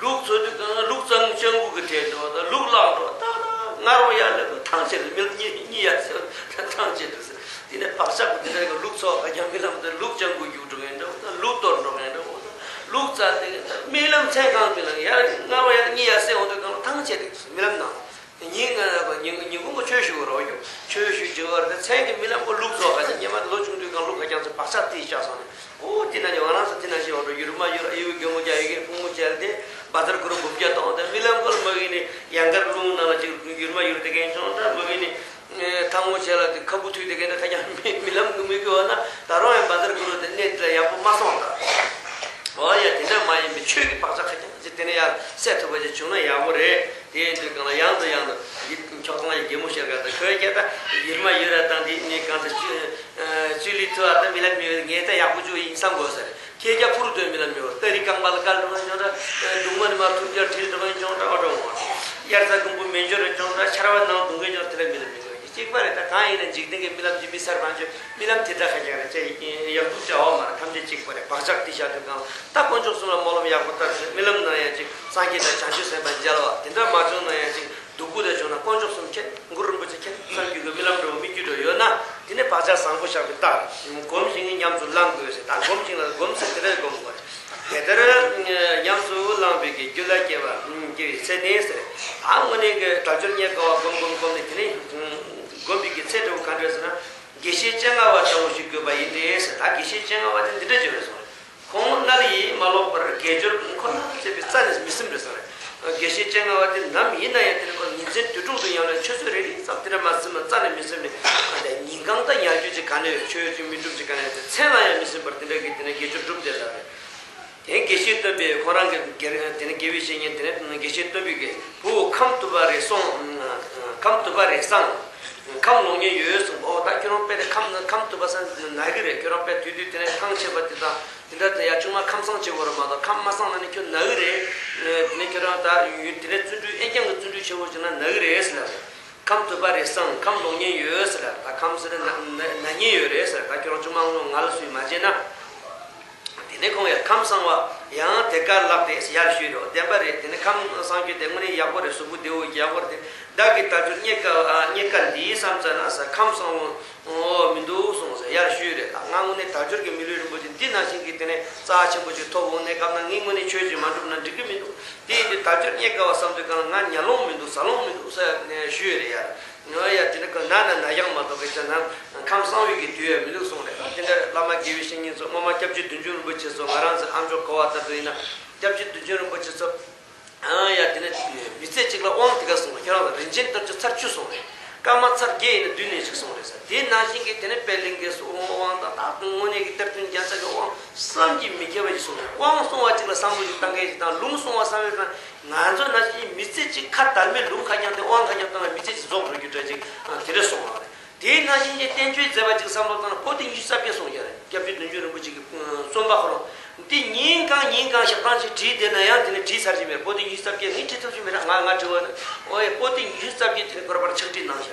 ལུག་འཚོ་དུས་གང་ལུག་གཙང་སྤྱང་ཀི་གི་དེ་འགྲོ་ད་ལུག་ལག་འགྲོ་ད་ང་རོ་ཡར་ལ་ཐང་ཆད་རྨི་ལམ་གཉིད་གཉིད་ཡར་ཟེར་ཐང་ཆད་འདུག་ཟེར། དེ་ནས་བག་ཆགས་དེ་འདྲ་གི་ལུག་འཚོ་བ་ཁ་རྐྱང་རྨི་ལམ་དུ་ལུག་སྤྱང་ཀི་རྒྱུག་འགྲོ་མཁན་འདྲ་བོ་དང་། ལུག་གཏོར་འགྲོ་མཁན་འདྲ་བོ་དང་། ལུག་རྩྭ་དེ་གི་ད་རྨི་ལམ་མཚན་གང་རྨི་ལམ་ཡར་ང་རོ་ཡར་གཉིད་ཡར་ཟེར་འོང་དུས་གང་ལ་ཐང་ཆད་འདུག་ཟེར། རྨི་ལམ་ནང་། ཉིན་ང་ཉིན་ཉིན་གུང་གི་ཆོས་ཞུ་གི་རོགས་ཞུ། ཆོས་ཞུ་བྱེད་པར་དེ་མཚན་གྱི་རྨི་ལམ་གོ་ལུག་ཚོ་ཁ་ཅིག་ཉི་མ་ལོ་ཆུང་དུས་སྒང་ལུག་ཁ་རྐྱང་ཚོ་བག་ཆགས་དེ་བཞག་སོང་ནས། ཨོ་དེ་ན་ཉི་ང་རང་ཚོ་དེ་ན་ཞིག་འོ་འགྲོ་ཡུར་མ་ཡུར་ཨ་ཡུ་རྒན་མོ་རྒྱ་ཡུ་གི་ཕུང་མོ་བྱས་ཏེ་བ་ཛར་གུ་རུ་འབུབ་རྒྱ་གཏོང་དེ་རྨི་ལམ་གོ་མ་གི་ནི་ཡང་གར་རླུང་ནང་ལ་ཅིག་ཡུར་མ་ཡུར་དེ་གན་ཆུང་འདྲ་མ་གི་ནི། ཐང་མོ་བྱས་ལ་དེ་ཁ་བུ་ཐུག་དེ་གན་ཁ་རྐྱང་རྨི་ལམ་གི་མི་གི་འོ་ན་ད་རུང་ཡང་བ་ཛར་གུ་རུ་དེ་གནས་དེ་ལ་ཡག་པོ་མ་སོང་ད། འོ་ཡ་དེ་འདྲ་མ་ཡིན་པའི་ཆོས་ཀྱི་བག་ཆགས་ཁ་རྐྱང་ཅིག་དེ་ནས་ཡར་སད་ཐུབ་པ་ཅིག་བྱུང་ན་ཡག་པོ་རེད། དེ་ཡིན་དུས་གང་ལ་ཡང་དུ་ཡང་དུ་འདི་ཁྱོག་ཚང་ཡི་རྒན་མོ་ཤར་ག་དང་ཁོའི་སྐད་ད་ཡུར་མ་ཡུར་ར་དང་འདི་ནི་གང་དུ་བཅུ་བཅུ་ལི་ཐུ་ཨ་ད་རྨི་ལམ་མི་ངས་ད་ཡག་པོ་བཅུ་ཡིན་བསམ་དགོས་ཟེར། ཁྱེད་ཀྱ་ཕུར་དོན་རྨི་ལམ་མི་འོ་སྟ་རི་རྐང་པ་ལ་དཀར་འགྲོ་མཁན་ཅོང་འདྲ། གདུང་མ་ནི་མ་ཐུག་རྒྱ་བྲིས་འགྲོ་མཁན་ཅོང་འདྲ་ཨོ་འགྲོ་འོ། དབྱར་རྩྭ་དགུན་འབུ་མེ་འབྱོར་རེ་ཅོང་འདྲ་ཆར་བ་ནང་གདུང་མཁན་ཅོང་དེ་ལ་རྨི་ལམ་མི་འོ་གཅིག་པ་རེད། ད་གང་ཡིན་ན་འཇིག་རྟེན་གྱི་རྨི་ལམ་གྱི་མི་སར་བང་ཆོས་རྨི་ལམ་དེ་འདྲ་ཁ་རྐྱང་རེད་ཅེས་ཡག་ཐུག་ཅེས་འོ་མ་ཐམས་ཅད་གཅིག་པ་རེད། བག་ཆགས་དེ་བཞག་དུས་གང་ད་དཀོན་མཆོག་གསུམ་ལ་སྨོན་ལམ་ཡག་པོ་བཏབ་ཟེར། རྨི་ལམ་ན་ཡང་ཅིག་སངས་རྒྱས་དང་བྱང་ཆུབ་སེམས་དཔའ་མཇལ་བ་དེ་འདྲ་མ་བྱུང་ན་ཡང་ཅིག་སྡུག་པོ་དེ་བྱུང་ན་དཀོན་མཆོག་གསུམ་མཁྱེན། གུ་རུ་རིན་པོ་ཆེ་མཁྱེན་བསམ་རྒྱུ་གི་རྨི་ལམ་འགྲོ་བ་མི་རྒྱུ་འགྲོ་ཡོད་ན་དེ་ནི་བག་ཆགས་བཟང་པོ་བཞག་པའི་རྟགས་རེད། སྒོམ་ཞིང་ཉམས་སུ་བླང་དགོས་ཟེར། ད་སྒོམ་ཞིང་ལ་སྒོམ་ཟེར་དེ་འདྲ་སྒོམ་དགོས་རེད། དེ་ལྟར་ཉམས་སུ་བླངས་པའི་གི་རྒྱུད་ལ་སྐྱེ་བ་སྐྱེ་བའི་ཚེ་ནི་ཟེར། ཨ་དངོས་གནས་ཀྱི་དལ་འབྱོར་རྙེད་དཀའ་བ་སྒོམ་སྒོམ་སྒོམ་ནས་དེ་ནི་སྒོམ་པའི་གི་ཚེ་འགྲོ་བ་ག་འདྲ་ཟེར་ན། དགེ་བཤེས་སྤྱན་སྔ་བ་ལྟ་བུ་ཞིག་དགོས་པ་ཡིན་ཏེ་ཟེར། ད་དགེ་བཤེས་སྤྱན་སྔ་བ་དེ་འདི་འདྲ་བརྗོད་པས་སོང་རེད། ཁོང་མངལ་ཡིས་མ་ལོག་པར་དགེ་སྦྱོར་ཁོ་ན་བྱེད་པའི་རྩ་ནས་མི་སེམས་རེད་ཟེར་རེད། དགེ་བཤེས་སྤྱན་སྔ་བ་དེ་ནམ་ཡིན་ན་ཡང་དེ་ནི་ཁོ་ཉིན་མཚན་དུས་དྲུག་ཏུ་ཡང་ན་ཆུ་ཚོད་རེ་རེ་ཙམ་དེ་འདྲ་མ་ཟིན་པ་རྩ་ནས་མི་སེམས་ནས། ད་ཉིན་གང་ད་ཉལ་རྒྱུ་ཅིག་ག་ནས་ཡོད། ཆོས་ཅིག་མི་འགྲུབ་ཅིག་ག་ནས་ཡོད་དེ་མཚན་ལ་ཡང་མི་སེམས་པར་དེ་འདྲ་གི་དེ་ནས་དགེ་སྦྱོར་སྒྲུབ་བསྡད་ལ་རེད། དེ་དགེ་བཤེས་སྟོན་པས་ཁོ་རང་གི་དགེ་དེ་ནས་དགེ་བའི་བཤེས་གཉེན་དེ་ནས་དགེ་བཤེས་སྟོན་པས་གི་བུ་ཁམས་དུ་བ་རེ་སོང་། ཁམས་དུ་བ་རེ་སང་། ཁམས་ལོག་ཉེན་ཡོད་གསུངས། ཨོ་ད་ཁྱོད་རང་དཔེ་དེ་ཁམས་ཁམས་དུ་བ་སང་ན་གི་རེད། ཁྱོད་རང་དཔེ་དུས་དུས་དེ་ནས་ཐང་ཆད་པ་དེ་དང་དེ་འདྲ་དེ་ཡ་ཆུང་མ་ཁམས་སང་བྱེད་དགོས་རེད་མ་གཏོགས་ཁམས་མ་སང་ན་ནི་ཁྱོད་ན་གི་རེད། དེ་ནས་ཁྱོད་རང་ད་ཡུན་དེ་ནས་བརྩོན་འགྲུས་ཨེ་རྐྱང་གི་བརྩོན་འགྲུས་ཆེ་བོ་བྱས་ན་ན་གི་རེད་ཟེར་ལ། ཁམས་དུ་བ་རེ་སང་ཁམས་ལོག་ཉེན་ཡོད་ཟེར་ལ། ད་ཁམས་ཟེར་ན་ན་ན་ཉེན་ཡོད་རེད་ཟེར། ད་ཁྱོད་རང་ཆུང་མ་ངོ་ང་ལ་སུས་མ་བྱས་ན། དེ་ནས་ཁོང་ཡང་ཁམས་སང་བ་ཡང་དེ་ཀར་ལགས་ཏེ་ཡར་ཞུས་རོ། བདེན་པ་རེད། དེ་ནས་ཁམས་སང་རྒྱུ་དེ་དངོས་གནས་ཡག་པོ་རེད། གཟུགས་པོ་བདེ་བོ་ཡག་པོ་རེད། དེ་བདག་གི་དལ་འབྱོར་རྙེད་དཀའ་རྙེད་དཀའ་འདིའི་བསམ་ཙམ་ན་ཟེར། ཁམས་སང་བོ་མི་འདུག་གསུངས་ཟེར་ཡར་ཞུས་རེད། ད་ང་དངོས་གནས་དལ་འབྱོར་གྱི་མི་ལུས་རིན་པོ་ཆེ་འདི་ནང་བཞིན་གྱི་དེ་ནས་རྩ་ཆེན་པོ་ཅིག་ཐོབ་འོང་ནས་སྐབས་ན་ངས་དངོས་གནས་ཆོས་ཅིག་མ་འགྲུབ་ན་འགྲིག་གི་མི་འདུག་དེ་ཡིན་དུས་དལ་འབྱོར་རྙེད་དཀའ་བ་བསམ་དུས་གང་ང་ཉལ་ལོང་མི་འདུག་ཟ་ལོང་མི་འདུག་ཟེར་ནས་ཞུས་རེད་ཡར། ང་ཡ་དེ་འདྲ་གི་ན་ན་ན་ཡག་མ་གཏོགས་གི་ཅ་ན་ཁམས་སང་བའི་གི་དུས་ཡ་མི་འདུག་གསུངས་རེད། ད་དེ་འདྲ་བླ་མ་དགེ་བའི་བཤེས་གཉེན་ཚོ་སྔོན་མ་སྐྱབས་རྗེ་བདུད་འཇོམས་རིན་པོ་ཆེ་ཚོ་ང་རང་ཚོ་ཨ་མཆོག་གོ་བ་ལྟར་དུ་ཡིན་ན་སྐྱབས་རྗེ་བདུད་འཇོམས་རིན་པོ་ཆེ་ཚོ་ཨ་ཡ་དེ་ནས་མི་ཚེ་གཅིག་ལ་དབང་དེ་ག་གསུངས། ཁྱེད་རང་ལ་རིན་ཆེན་གཏེར་ཆོས་ཚར་བཅུ་གསུངས་རེད། སྐར་མ་ཚར་བརྒྱད་ཡིན་ན་བདུན་ནས་གཅིག་གསུངས་རེད་ཟེར། དེ་ནང་བཞིན་གི་དེ་ནས་པད་གླིང་གི་དབང་དང་ད་དུང་དངོས་གནས་ཀྱི་གཏེར་སྟོན་རྒྱལ་ཚབ་ཀྱི་དབང་བསམ་གྱིས་མི་ཁྱབ་པ་ཞིག་གསུངས་རེད། དབང་གསུང་བ་གཅིག་ལ་བསམ་བློ་ཞིག་བཏང་མཁན་ཞིག་དང་ལུང་གསུང་བ་བསམ་ཡོད་ན། ང་ཚོ་ནང་བཞིན་མི་ཚེ་གཅིག་ཁ་དར་མའི་ལུང་ཁ་རྐྱང་དེ་དབང་ཁ་རྐྱང་བཏང་ན་མི་ཚེ་གཅིག་རྫོགས་འགྲོ་རྒྱུ་འདྲ་ཅིག་དེ་འདྲ་གསུངས་པ་རེད། དེའི་ནང་བཞིན་གྱི་བསྟན་བཅོས་མཛད་པ་ཅིག་བསམ་བློ་བཏང་ན་པོ་ཏི་ཉི་ཤུ་རྩ་བརྒྱད་གསུངས་ཀྱི་རེད། སྐྱབས་རྗེ་བདུད་འཇོམས་རིན་པོ་ཆེ་གི་རྩོམ་པ་ཁོ་རང་འདི་ཉིན་གང་ཉིན་གང་ཞག་གྲངས་ཤིག་བྲིས་བསྡད་ན་ཡང་དེ་ནི་བྲིས་ཚར་གྱི་མེད། པོ་ཏི་ཉི་ཤུ་རྩ་བརྒྱད་ངས་བྲིས་ཐུབ་ཀྱི་མེད་ན་ང་ང་བྲིས་པ་ནི་ཨོ་ཡེ་པོ་ཏི་ཉི་ཤུ་རྩ་བརྒྱད་དེ་ནི་ཁོ་རང་པར་ཕྱག་བྲིས་གནང་བཞག་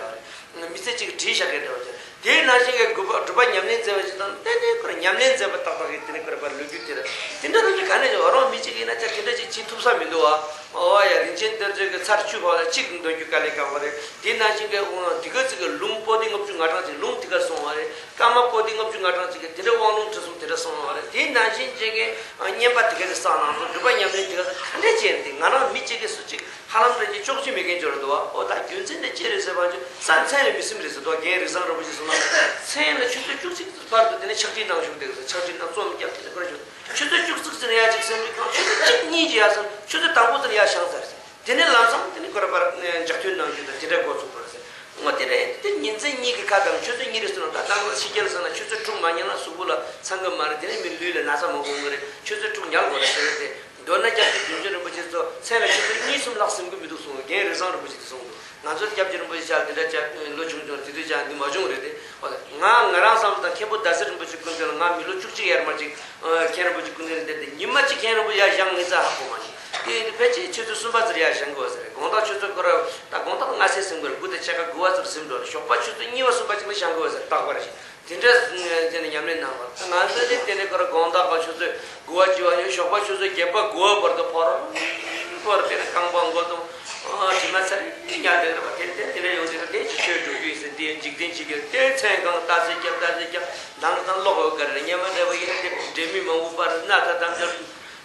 རེད། མི་ཚེ་གཅིག་བྲིས་བཞག་མཁན་འདྲ་བ་ཅིག་དེའི་ནང་བཞིན་གྱི་དགོས་པ་སྒྲུབ་པ་ཉམས་ལེན་མཛད་པ་ཞིག་དང་ཏན་ཏན་ཁོ་རང་ཉམས་ལེན་མཛད་པ་ཏག་ཏག་གིས་དེ་ནི་ཁོ་རང་པར་ལོ་རྒྱུས་དེ་རེད། དེ་འདྲ་རང་གི་ག་ནས་ཀྱང་རང་མི་གཅིག་ཡིན་ན་ཅག་དེ་འདྲ་ཅིག་བྱེད་ཐུབ་ས་མི་འདུག་ཨ། ཨོ་ཡ་རིན་ཆེན་གཏེར་ཆོས་ཀྱི་ཚར་བཅུ་པ་ལ་གཅིག་འདོན་རྒྱུ་དཀའ་ལས་ཁག་པོ་རེད། དེ་ནང་བཞིན་གྱི་དེ་ག་ཅིག་གི་ལུང་པོ་ཏི་ལྔ་བཅུ་ང་གྲངས་ཅིག་ལུང་དེ་ག་གསུངས་པ་རེད། སྐར་མ་པོ་ཏི་ལྔ་བཅུ་ང་གྲངས་ཅིག་གི་དེ་འདྲ་དབང་ལུང་ཁྲིད་གསུམ་དེ་འདྲ་གསུངས་པ་རེད། དེ་ནང་བཞིན་ཅིག་གི་བསྙེན་པ་དེ་ག་ཅིག་བསགས་གནང་སོང་། སྒྲུབ་པ་ཉམས་ལེན་དེ་ག་ཅིག་ག་འདྲ་བྱས་ཏེ་ང་རང་མི་གཅིག་གིས་སུ་གཅིག་ཧ་ལམ་རེ་ཅིག་ཅོག་ཅིག་མེད་མཁན་ཅིག་རེད་འདུག་བ། ཨོ་ད་རྒྱུ་མཚན་དེ་ཅི་རེད་ཟེར་བ་ཅིག་ས་མཚན་ལ་མི་སེམས་རེད་ཟེར་འདུག་རྒན་རིགས་བཟང་རིན་པོ་ཆེ་གསུངས་ན་མཚན་ལ་ཆུ་ཚོད་བཅུ་གཅིག་ཙམ་བར་དུ་དེ་ནས་ཕྱག་བྲིས་གནང་བཞུགས་བསྡད་ཟེར། ཕྱག་བྲིས་གནང་རྩོམ་བརྒྱབ་དེ་ནས་ཁོ་ར་བཞུགས། ཆུ་ཚོད་བཅུ་གཅིག་ཙམ་ཡར་ཅིག་སེམས་ཁྲལ་གང་ཆུ་ཚོད་གཅིག་གཉིས་ཀྱི་ཡར་སོང་ཆུ་ཚོད་དང་པོ་ཙམ་ཡར་བཞེངས་ཚར་ཟེར། དེ་ནས་ལམ་སང་དེ་ནས་ཁོ་ར་པར་འཇག་ཐོན་གནང་རྒྱུ་དང་དེ་འདྲ་འགོ་ཚུགས་པ་རེད་ཟེར། ངོ་དེ་རེད་དེ་ཉིན་མཚན་གཉིས་ཀྱི་ཁ་དང་ཆུ་ཚོད་གཉིས་རེ་སོང་ན་ད་ལྟ་ང་ཕྱི་རྒྱལ་སོང་ན་ཆུ་ཚོད་དྲུག་མ་ཉལ་ན་གཟུགས་པོ་ལ་འཚང་གི་མ་རེད། དེ་ནས་མི་ལུས་ལ་ན་ཚ་མང་པོ་ཡོང་གི་རེད། ཆུ་ཚོད་དྲུག་ཉལ་དགོས་རེད་ཟེར་རེད་དེ། མདོར་ན་སྐྱབས་རྗེ་བདུད་འཇོམས་རིན་པོ་ཆེ་ཚོ་མཚན་ལ་ཆུ་ཚོད་གཉིས་གསུམ་ལྷག་ཟིན་གི་མི་འདུག་གསུངས། རྒན་རིགས་བཟང་རིན་པོ་ཆེ་དེ་གསུངས་འདུག་ང་ཚོ་སྐྱབས་རྗེ་རིན་པོ་ཆེ་ལ་དེ་འདྲ་བྱ་ལོ་ཆུང་ཆུང་དེ་དུས་ཀྱང་འདི་མ་བྱུང་རེད་དེ། ང་ང་རང་བསམ་དང་མཁན་པོ་ཟླ་ཟེར་རིན་པོ་ཆེ་སྐུ་མདུན་ལ་ང་མི་ལོ་བཅུ་གཅིག་ཡར་མར་ཅིག་མཁན་རིན་པོ་ཆེ་སྐུ་མདུན་ལ་བསྡད་དེ་ཉི་མ་གཅིག་མཁན་རིན་པོ་ཆེ་ཡར་བཞེངས་ངེས་ཙང་ཧ་གོ་མ་ཤེས། དེ་ཡིན་དུས་ཕལ་ཆེར་ཆུ་ཚོད་གསུམ་པ་ཙམ་ཡར་བཞེངས་དགོས་ཟེར་རེད། དགོང་དག་ཆུ་ཚོད་ཁོ་ར་ད་དགོང་དག་ལྔ་ཚན་ཟིན་དགོས་རེད། དགུ་དང་ཕྱེད་ཀ་དགུ་པ་ཙམ་ཟིན་འགྲོ་རེད། ཞོགས་པ་ཆུ་ཚོད་གཉིས་པ་གསུམ་པ་ཅིག་ལ་བཞེངས་དགོས་ཟེར་རྟག་པར་ཞིག་དེ་འདྲ་བྱས་ནས་ཉམས་ལེན་གནང་བ། ང་ཚོ་ནི་དེ་ནས་ཁོ་ར་དགོང་དག་ག་ཆུ་ཚོད་དགུ་པ་བཅུ་པ་ཡོད། ཞོགས་པ་ཆུ་ཚོད་བརྒྱད་པ་དགུ་པ་བར་དུ་ཕོར་ཕོར་དེ་ནས་རྐང་པ་མགོ་དང་དྲི་མ་ཚ་རེ་ཉར་བསྡད་རེད་པ། དེ་དེ་དེ་འདྲ་ཡོང་དུས་དེ་ཅི་ཆོས་སྒྲུབ་རྒྱུ་ཡིན་ཟེར། དེ་འཇིག་རྟེན་ཅིག་གི་དེ་མཚན་གང་ལྟ་ཚེ་སྐྱབས་ལྟ་ཚེ་སྐྱབས་དང་དང་ལོག་ཡོད་ག་རེ་རེད། སྙན་མ་འདྲ་བ་ཡིན་ན་དེ་འདྲེ་མི་མང་པོ་པར་སྣ་ཐ་དམ་འཇོག་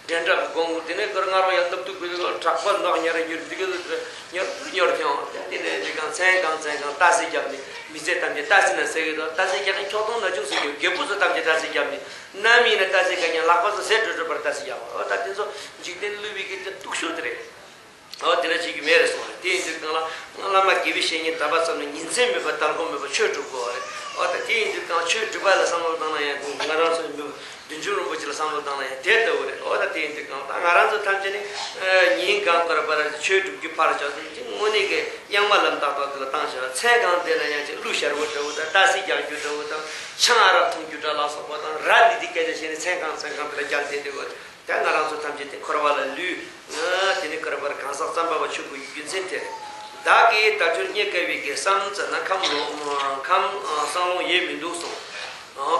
འདྲེན་དྲག་གི་དགོངས་དེ་ནས་ཁོར་ང་རང་ཡང་སྟབས་སྡུག་པའི་དྲག་པོ་ནག་ཉར་ཉུར་འདི་གི་ཉོར་ཉོར་ཐེངས་དེ་ནས་འདི་གང་མཚན་གང་མཚན་གང་ཏ་སི་བརྒྱབ་ནས་མི་ཚེ་ཐམས་ཅད་ཏ་སི་ན་ཟེར་གི་དང་ཏ་སི་བརྒྱབ་ནས་འཁྱོག་ཐོང་ན་ཅུང་ཟད་ཀྱི་རྒད་པོ་ཚོ་ཐམས་ཅད་ཏ་སི་བརྒྱབ་ནས་ནམ་ཡིན་ན་ཏ་སི་ག་ཉན་ལག་པ་ཚོ་ཟས་འགྲོ་འགྲོ་བར་ཏ་སི་བརྒྱབ་པ་འོ་ད་དེ་ཚོ་འཇིག་རྟེན་བསླུ་བའི་གི་སྟུག་ཤོག་དེ་རེད། ཨོ་དེ་འདྲ་བྱེད་ཀྱི་མེད་རེད་གསུངས་རེད། དེ་ཡིན་དུས་གང་ལ་བླ་མ་དགེ་བའི་བཤེས་གཉེན་དམ་པ་ཙམ་ནས་ཉིན་མཚན་མེད་པར་དལ་འགོར་མེད་པར་ཆོས་སྒྲུབ་དགོས་པ་རེད། ཨོ་ད་དེ་ཡིན་དུས་གང་ཆོས་སྒྲུབ་པ་ལ་བསམ་བློ་བཏང་ན་ཡང་ང་རང་ཚོ་མི་བདུད་འཇོམས་རིན་པོ་ཆེ་ལ་བསམ་བློ་བཏང་ན་ཡང་དེ་ལྟ་བུ་རེད། ཨོ་ད་དེ་ཡིན་དུས་གང་ད་ང་རང་ཚོ་ཐམས་ཅད་ནི་ཉིན་གང་དགོས་པར་ཆོས་སྒྲུབ་རྒྱུ་ཕར་བཞག་དེ་དངོས་གནས་ཀྱི་གཡང་མ་ལམ་ཏག་ཏག་དེ་ལ་བཏང་བཞག་མཚན་གང་བསྡད་ན་ཡང་ཅིག་གླུ་ཤར་བོ་འདྲ་བོ་དང་ཏ་སི་རྒྱག་རྒྱུ་འདྲ་བོ་དང་ཆང་ཨ་རག་འཐུང་རྒྱུ་འདྲ་ལ་སོགས་པ་དང་ར་ནི་དེ་སྐད་ཆ་བཤད་ནས་མཚན་གང་མཚན་གང་དེ་ལ་རྒྱག་བསྡད་འདུག་གོ། ད་ང་རང་ཚོ་ཐམས་ཅད་དེ་འཁོར་བ་ལ་ལུས། དེ་ནི་འཁོར་བར་གང་ཟག་ཙམ་པ་བ་ཆོས་སྐུ་ཡི་རྒྱུ་མཚན་དེ་རེད། བདག་གིས་དལ་འབྱོར་རྙེད་དཀའ་བའི་གི་བསམ་ཙམ་ན་ཁམས་ལོང་ཁམས་བསམ་ལོང་ཡེ་མི་འདུག་གསུངས།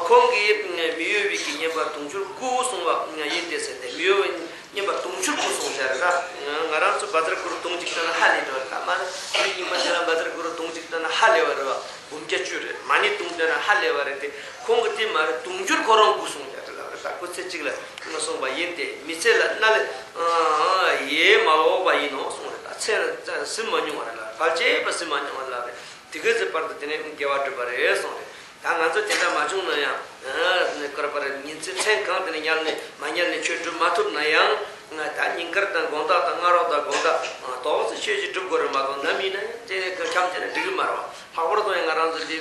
ཁོང་གིས་མི་གཡོ་བའི་གི་བསྙེན་པ་དུང་ཕྱུར་དགུ་གསུངས་པ་ཡིན་ཏེ་ཟེར་ཏེ་མི་གཡོ་བའི་བསྙེན་པ་དུང་ཕྱུར་དགུ་གསུངས་བཞག་རེད་ད། ང་རང་ཚོ་བཛྲ་གུ་རུ་དུང་གཅིག་བཏོན་ན་ཧ་ལས་འགྲོ་རེད་ད་མ་རེད། མི་གཉིས་པ་དེ་ལ་བཛྲ་གུ་རུ་དུང་གཅིག་བཏོན་ན་ཧ་ལས་པ་རེད་བ། འབུམ་བརྒྱ་བཅུ་རེད། མ་ཎི་དུང་བཏོན་ན་ཧ་ལས་པ་རེད་དེ། ཁོང་གིས་དེ་མ་རེད་དུང་ཕྱུར་ཁོ་རང་དགུ་གསུངས་ཡ་རེད་ལབ་རེད་ད། སྐུ་ཚེ་གཅིག་ལ་གསུངས་པ་ཡིན་ཏེ་མི་ཚེ་ལ་སྣ་ལས་ཡེ་མ་ལོག་པ་ཡིན་ནོ་གསུངས་རེད་ད། ཚེ་ལ་ཟིན་མ་མྱོང་བ་རེད་ལབ་རེད། བར་ཆད་པ་ཟིན་མ་མྱོང་བ་ལབ་རེད། དེ་ག་ཚོད་བར་དུ་དེ་ནས་དགེ་བ་སྒྲུབ་པ་རེད་གསུངས་རེད། ད་ང་ཚོ་དེ་འདྲ་མ་བྱུང་ན་ཡང་། ནས་སྐོར་པར་ཉིན་མཚན་མཚན་གང་དེ་ནས་ཉལ་ནས་མ་ཉལ་ནས་ཆོས་སྒྲུབ་མ་ཐུབ་ན་ཡང་། ད་སྙིང་གར་དང་དགོང་དག་དང་སྔ་རོགས་དང་དགོང་དག་ཏོག་ཙམ་ཆོས་ཅིག་སྒྲུབ་དགོས་རེད་མ་གཏོགས་ནམ་ཡིན་ན་ཡང་དེ་ཁྱམས་བྱས་ན་འགྲིག་གི་མ་རེད་བ། ལྷག་པར་དུ་ཡང་ང་རང་ཚོ་འདི་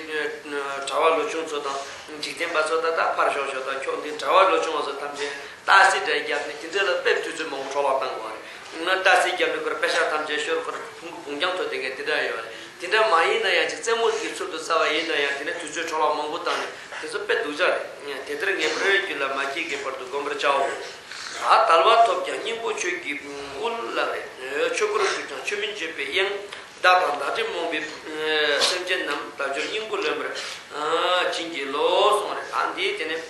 གྲྭ་བ་ལོ་ཆུང་ཚོ་དང་འཇིག་རྟེན་པ་ཚོ་ད་ད་ཕར་ཞོག་ཞོག་དང་ཁྱོད་འདི་གྲྭ་བ་ལོ་ཆུང་བ་ཚོ་ཐམས་ཅད་ཏ་སི་འདྲ་བརྒྱབ་ནས་དེ་འདྲ་ལ་དཔེ་དུས་ཚོད་མང་པོ་འཕྲོ་བརླག་བཏང་དགོས་རེད། ང་ཏ་སི་བརྒྱབ་ནས་ཁོར་དཔེ་ཤག་ཐམས་ཅད་ཤོར་ཁོར་ཕུང་གི་བུང་རྐྱང་ཐོག་དེ་གས་དེ་འདྲ་ཡོད་རེད། དེ་འདྲ་མ་ཡིན་ན་ཡང་ཅིག་རྩེད་མོ་གི་ཚུལ་དུ་རྩ་བ་ཡིན་ན་ཡང་དེ་ནས་དུས་ཚོད་འཕྲོ་བརླག་མང་པོ་བཏང་ནས་དེ་ཚོ་དཔེ་སྡུག་ཅག་རེད། དེ་ལྟར་ངེས་པར་རྒྱུད་ལ་མ་སྐྱེས་ཀྱི་བར་དུ་བསྒོམ་པར་བྱའོ། ད་དལ་བ་ཐོབ་ཀྱང་སྙིང་པོ་ཆོས་ཀྱི་དབུལ་ལ་རེ། ཆོས་སྐུར་ཞུགས་ཀྱང་ཆོས་མིན་སྤྱོད་པའི་གཡང་། བདག་དང་བདག་བྲལ་རྨོངས་པའི་སེམས་ཅན་རྣམས། དལ་འབྱོར་སྙིང་པོ་ལོན་པར་བྱིན་གྱིས་རློབས་གསུངས་རེད། ད་འདི་དེ་ནས་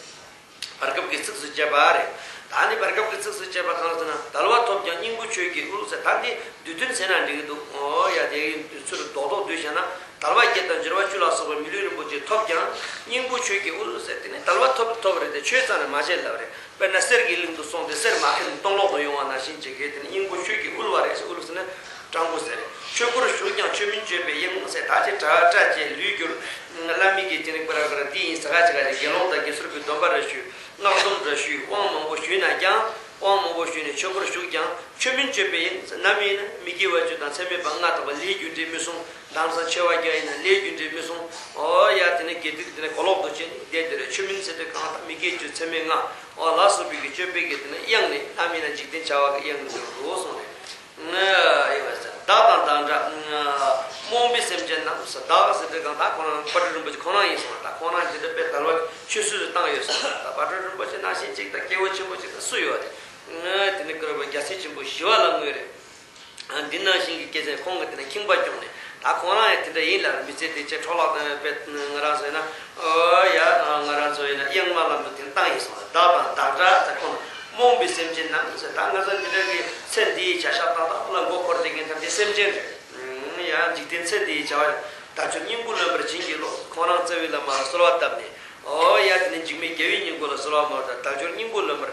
བར་སྐབས་ཀྱི་ཚིགས་སུ་བཅད་པ་རེད། ད་ནི་བར་སྐབས་ཀྱི་ཚིགས་སུ་བཅད་པ་གང་ཟེར་ན་དལ་བ་ཐོབ་ཀྱང་སྙིང་པོ་ཆོས་ཀྱི་དབུལ་ཟེར་ད་འདི་བསྡུས་དོན་ཟེར་ན་འགྲིག་གི་འདུག་ཨོ་ཡ་དེ་ཚུར་རྡོག་རྡོག་བསྡུས་བྱས་ན། དལ་བ་བརྒྱད་དང་འབྱོར་བ་བཅུ་ལ་སོགས་པའི་མི་ལུས་རིན་པོ་ཆེ་ཐོབ་ཀྱང་སྙིང་པོ་ཆོས་ཀྱི་དབུལ་ཟེར་དེ་ནི་དལ་བ་ཐོབ་ཐོབ་རེད་དེ་ཆོས་རྩ་ནས་མ་བྱེད་ལབ་རེད། དཔེར་ན་གསེར་གྱི་གླིང་དུ་སོང་སྟེ་གསེར་མ་ཁྱེར་ནས་སྟོང་ལོག་ཏུ་ཡོང་བ་ནང་བཞིན་བྱེད་མཁན་དེ་ནི་སྙིང་པོ་ཆོས་ཀྱི་དབུལ་བ་རེད་ཟེར། དབུལ་ཟེར་ན་སྤྲང་པོ་ཟེར་རེད། ཆོས་སྐུར་ཞུགས་ཀྱང་ཆོས་མིན་སྤྱོད་པའི་གཡང་ཟེར་ད་ཅི་དྲ་བ་སྐྲ་བཅད་ལུས་བསྒྱུར། བླ་མའི་གི་དེ་ནི་པ་ར་པ་ར་འདི་ཡིན་ཟེར་ག་ཅི་ག་ཅི་དགེ་སློང་དང་དགེ་ཚུལ་གྱི་སྡོམ་པ་རེ་ཞུས། སྔགས་སྡོམ་རེ་ཞུས། དབང་མང་པོ་ཞུས་ན་ཀྱང་། དབང་མང་པོ་ཞུས་ནས་ཆོས་སྐུར་ཞུགས་ཀྱང་ཆོས་མིན་སྤྱོད་པའི་གཡང་ཟེར་ནམ་ཡིན་ན་མི་དགེ་བ་བཅུ་དང་མཚམས་མེད་པ་ལྔ་དག་པ་ལས་རྒྱུ་འབྲས་མི་སྲུང་། ལམ་སང་འཆི་བ་རྒྱག་ཡིན་ན་ལས་རྒྱུ་འབྲས་མི་སྲུང་། ཨོ་ཡ་དེ་ནི་དགེ་སྡིག་དེ་ནི་གོ་ལོག་ཏུ་བྱས་ནས་བསྡད་དེ་རེད། ཆོས་མིན་ཟེར་དུས་གང་དང་མི་དགེ་བཅུ་མཚམས་མེད་ལྔ་ཨོ་ལ་སོགས་པའི་གི་སྤྱོད་པའི་གི་དེ་ནི་གཡང་ནི་ནམ་ཡིན་ན་འཇིག་རྟེན་བྱ་བ་གི་གཡང་ནི་འགྲོ་འགྲོ་སོང་རེད། ཡིན་པ་ཟེར་བདག་དང་བདག་འདྲ་རྨོངས་པའི་སེམས་ཅན་རྣམས་ཟེར་བདག་ཟེར་དུས་གང་ད་ཁོ་རང་དཔལ་སྤྲུལ་རིན་པོ་ཆེ་ཁོ་རང་ཡིན་སོང་ད་ཁོ་རང་དེ་འདྲ་དཔེ་དལ་བ་ཆུད་ཟོས་སུ་བཏང་ཡོད་སོང་ད་དཔལ་སྤྲུལ་རིན་པོ་ཆེ་ནང་བཞིན་ཅིག་ད་སྐྱེ་བོ་ཆེན་པོ་ཅིག་ད་སུ་ཡོད་རེད། དེ་ནི་བསྐལ་པ་རྒྱལ་སྲས་ཆེན་པོ་ཞི་བ་ལྷ་དངོས་རེད། འདི་ནང་བཞིན་གྱི་སྐད་ཆ་ཁོང་གི་དེ་ནས་ཁེངས་པ་སྐྱོང་ནས་ད་ཁོང་རང་ཡང་དེ་འདྲ་ཡིན་ལ་མི་ཚེ་དེ་ཅེ་འཕྲོ་བརླག་དང་པས་ང་རང་ཚོ་ཡིན་ན་ཨོ་ཡ་ང་རང་ཚོ་ཡིན་ན་གཡང་མ་ལམ་དུ་དེ་བཏང་ཡིན་སོང་བདག་དང་བདག་འདྲ་ཚ་ཁོང་རྨོངས་པའི་སེམས་ཅན་རྣམས་ཟེར་ད་ང་ཚོ་འདི་འདྲ་གི་ཚེ་འདིའི་བྱ་བཞག་ཏག་ཏག་ལ་མགོ་འཁོར་བསྡད་མཁན་ཐམས་ཅད་སེམས་ཅན་རེད། ཡང་འཇིག་རྟེན་ཚེ་འདིའི་བྱ་བ་དལ་འབྱོར་སྙིང་པོ་ལོན་པར་བྱིན་གྱིས་རློབས་ཁོང་རང་རྩ་བའི་བླ་མ་ལ་གསོལ་བ་བཏབ་ནས། ཨོ་ཡ་དེ་ནས་འཇིགས་མེད་རྒྱལ་བའི་སྙིང་པོ་ལ་གསོལ་བ་མོལ་དང་དལ་འབྱོར་སྙིང་པོ་ལོན་པར་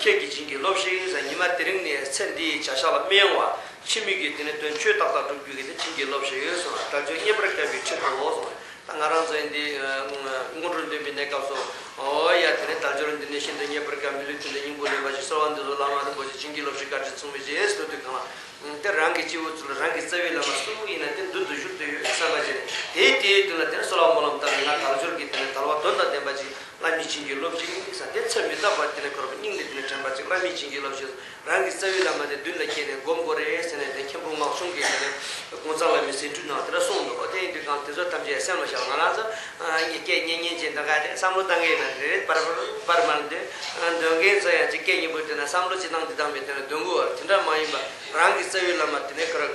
ཁྱེད་ཀྱིས་བྱིན་གྱིས་རློབས་ཤིག་ཟེར་ཉི་མ་དེ་རིང་ནས་ཚེ་འདིའི་བྱ་བཞག་ལ་མི་གཡེང་བ་ཕྱི་མིག་གིས་དེ་ནས་དོན་ཆོས་ཏག་ཏག་སྒྲུབ་རྒྱུ་གི་དེ་བྱིན་གྱིས་རློབས་ཤིག་གསུངས་དལ་འབྱོར་རྙེད་པར་དཀའ་བའི་ཁྲིད་དོ་གསུངས། ད་ང་རང་ཚོ་ཡིན་དེ་སྔོན་འགྲོ་འདོན་པའི་གནས་སྐབས་སུ་ཨོ་ཡ་དེ་ནས་དལ་འབྱོར་འདི་ནས་ཤིན་ཏུ་རྙེད་པར་དཀའ་མི་ལུས་དེ་འདྲ་སྙིང་པོ་ལོན་པ་ཞིག་གསོལ་བ་འདེབས་སོ་བླ་མ་རིན་པོ་ཆེ་བྱིན་གྱིས་རློབས་ཤིག་བཀའ་དྲིན་མཚུངས་མེད་ཅེས་ཟེར་དུས་གང་ལ། དེ་རང་གི་སྐྱེ་བོ་ཚོ་ལ་རང་གི་རྩ་བའི་བླ་མ་སུ་ཡིན་ན་དེ་མདུན་དུ་བཞུགས་བསྡད་ཡོད་བསམ་པ་བྱས་ནས་དེའི་དེའི་མདུན་ལ་དེ་ནས་གསོལ་བ་སྨོན་ལམ་བཏབ་ནས་ང་དལ་འབྱོར་གྱི་དེ་ནས་དལ་བ་དོན་དང་ལྡན་པ་ཅིག་བླ་མའི་བྱིན་གྱིས་རློབས་ཤིག་ཟེར་དེ་ཚེ་མི་རྟག་པ་དེ་ནས་འཁོར་བ་སྙིང་ནས་དེ་ནས་དྲན་པ་ཅིག་བླ་མའི་བྱིན་གྱིས་རློབས་ཤིག་རང་གི་རྩ་བའི་བླ་མ་དེ་མདུན་ལ་བསྐྱལ་ནས་སྒོམ་དགོས་རེད་ཟེར་ནས་དེ་མཁན་པོ་ངག་ཆུང་གིས་དེ་ནས་ཀུན་བཟང་བླ་མའི་ཟིན་བྲིས་ནང་དེ་འདྲ་གསུངས་འདུག་དེ་ཡིན་དུས་གང་དེ་ཚོ་ཐམས་ཅད་སེམས་ལ་བཞག་ང་རང་ཚོ་སྐད་སྙན་སྙན་ཅིག་འདི་ག་དེ་བསམ་བློ་བཏང་གི་ཡིན་ན་རེད་པར་པར་པར་མ་འདོན་འདོན་མཁན་ཚོ་ཡང་ཅིག་སྐད་སྙན་པོ་དེ་ན་བསམ་བློ་ཅིག་བཏང་དེ་བཏང་མེད་དེ་ན་འདོན་དགོས་བ་དེ་འདྲ་མ་ཡིན་པ། རང་གི་རྩ་བའི་བླ་མ་དེ་ནས་ཁོ་རང་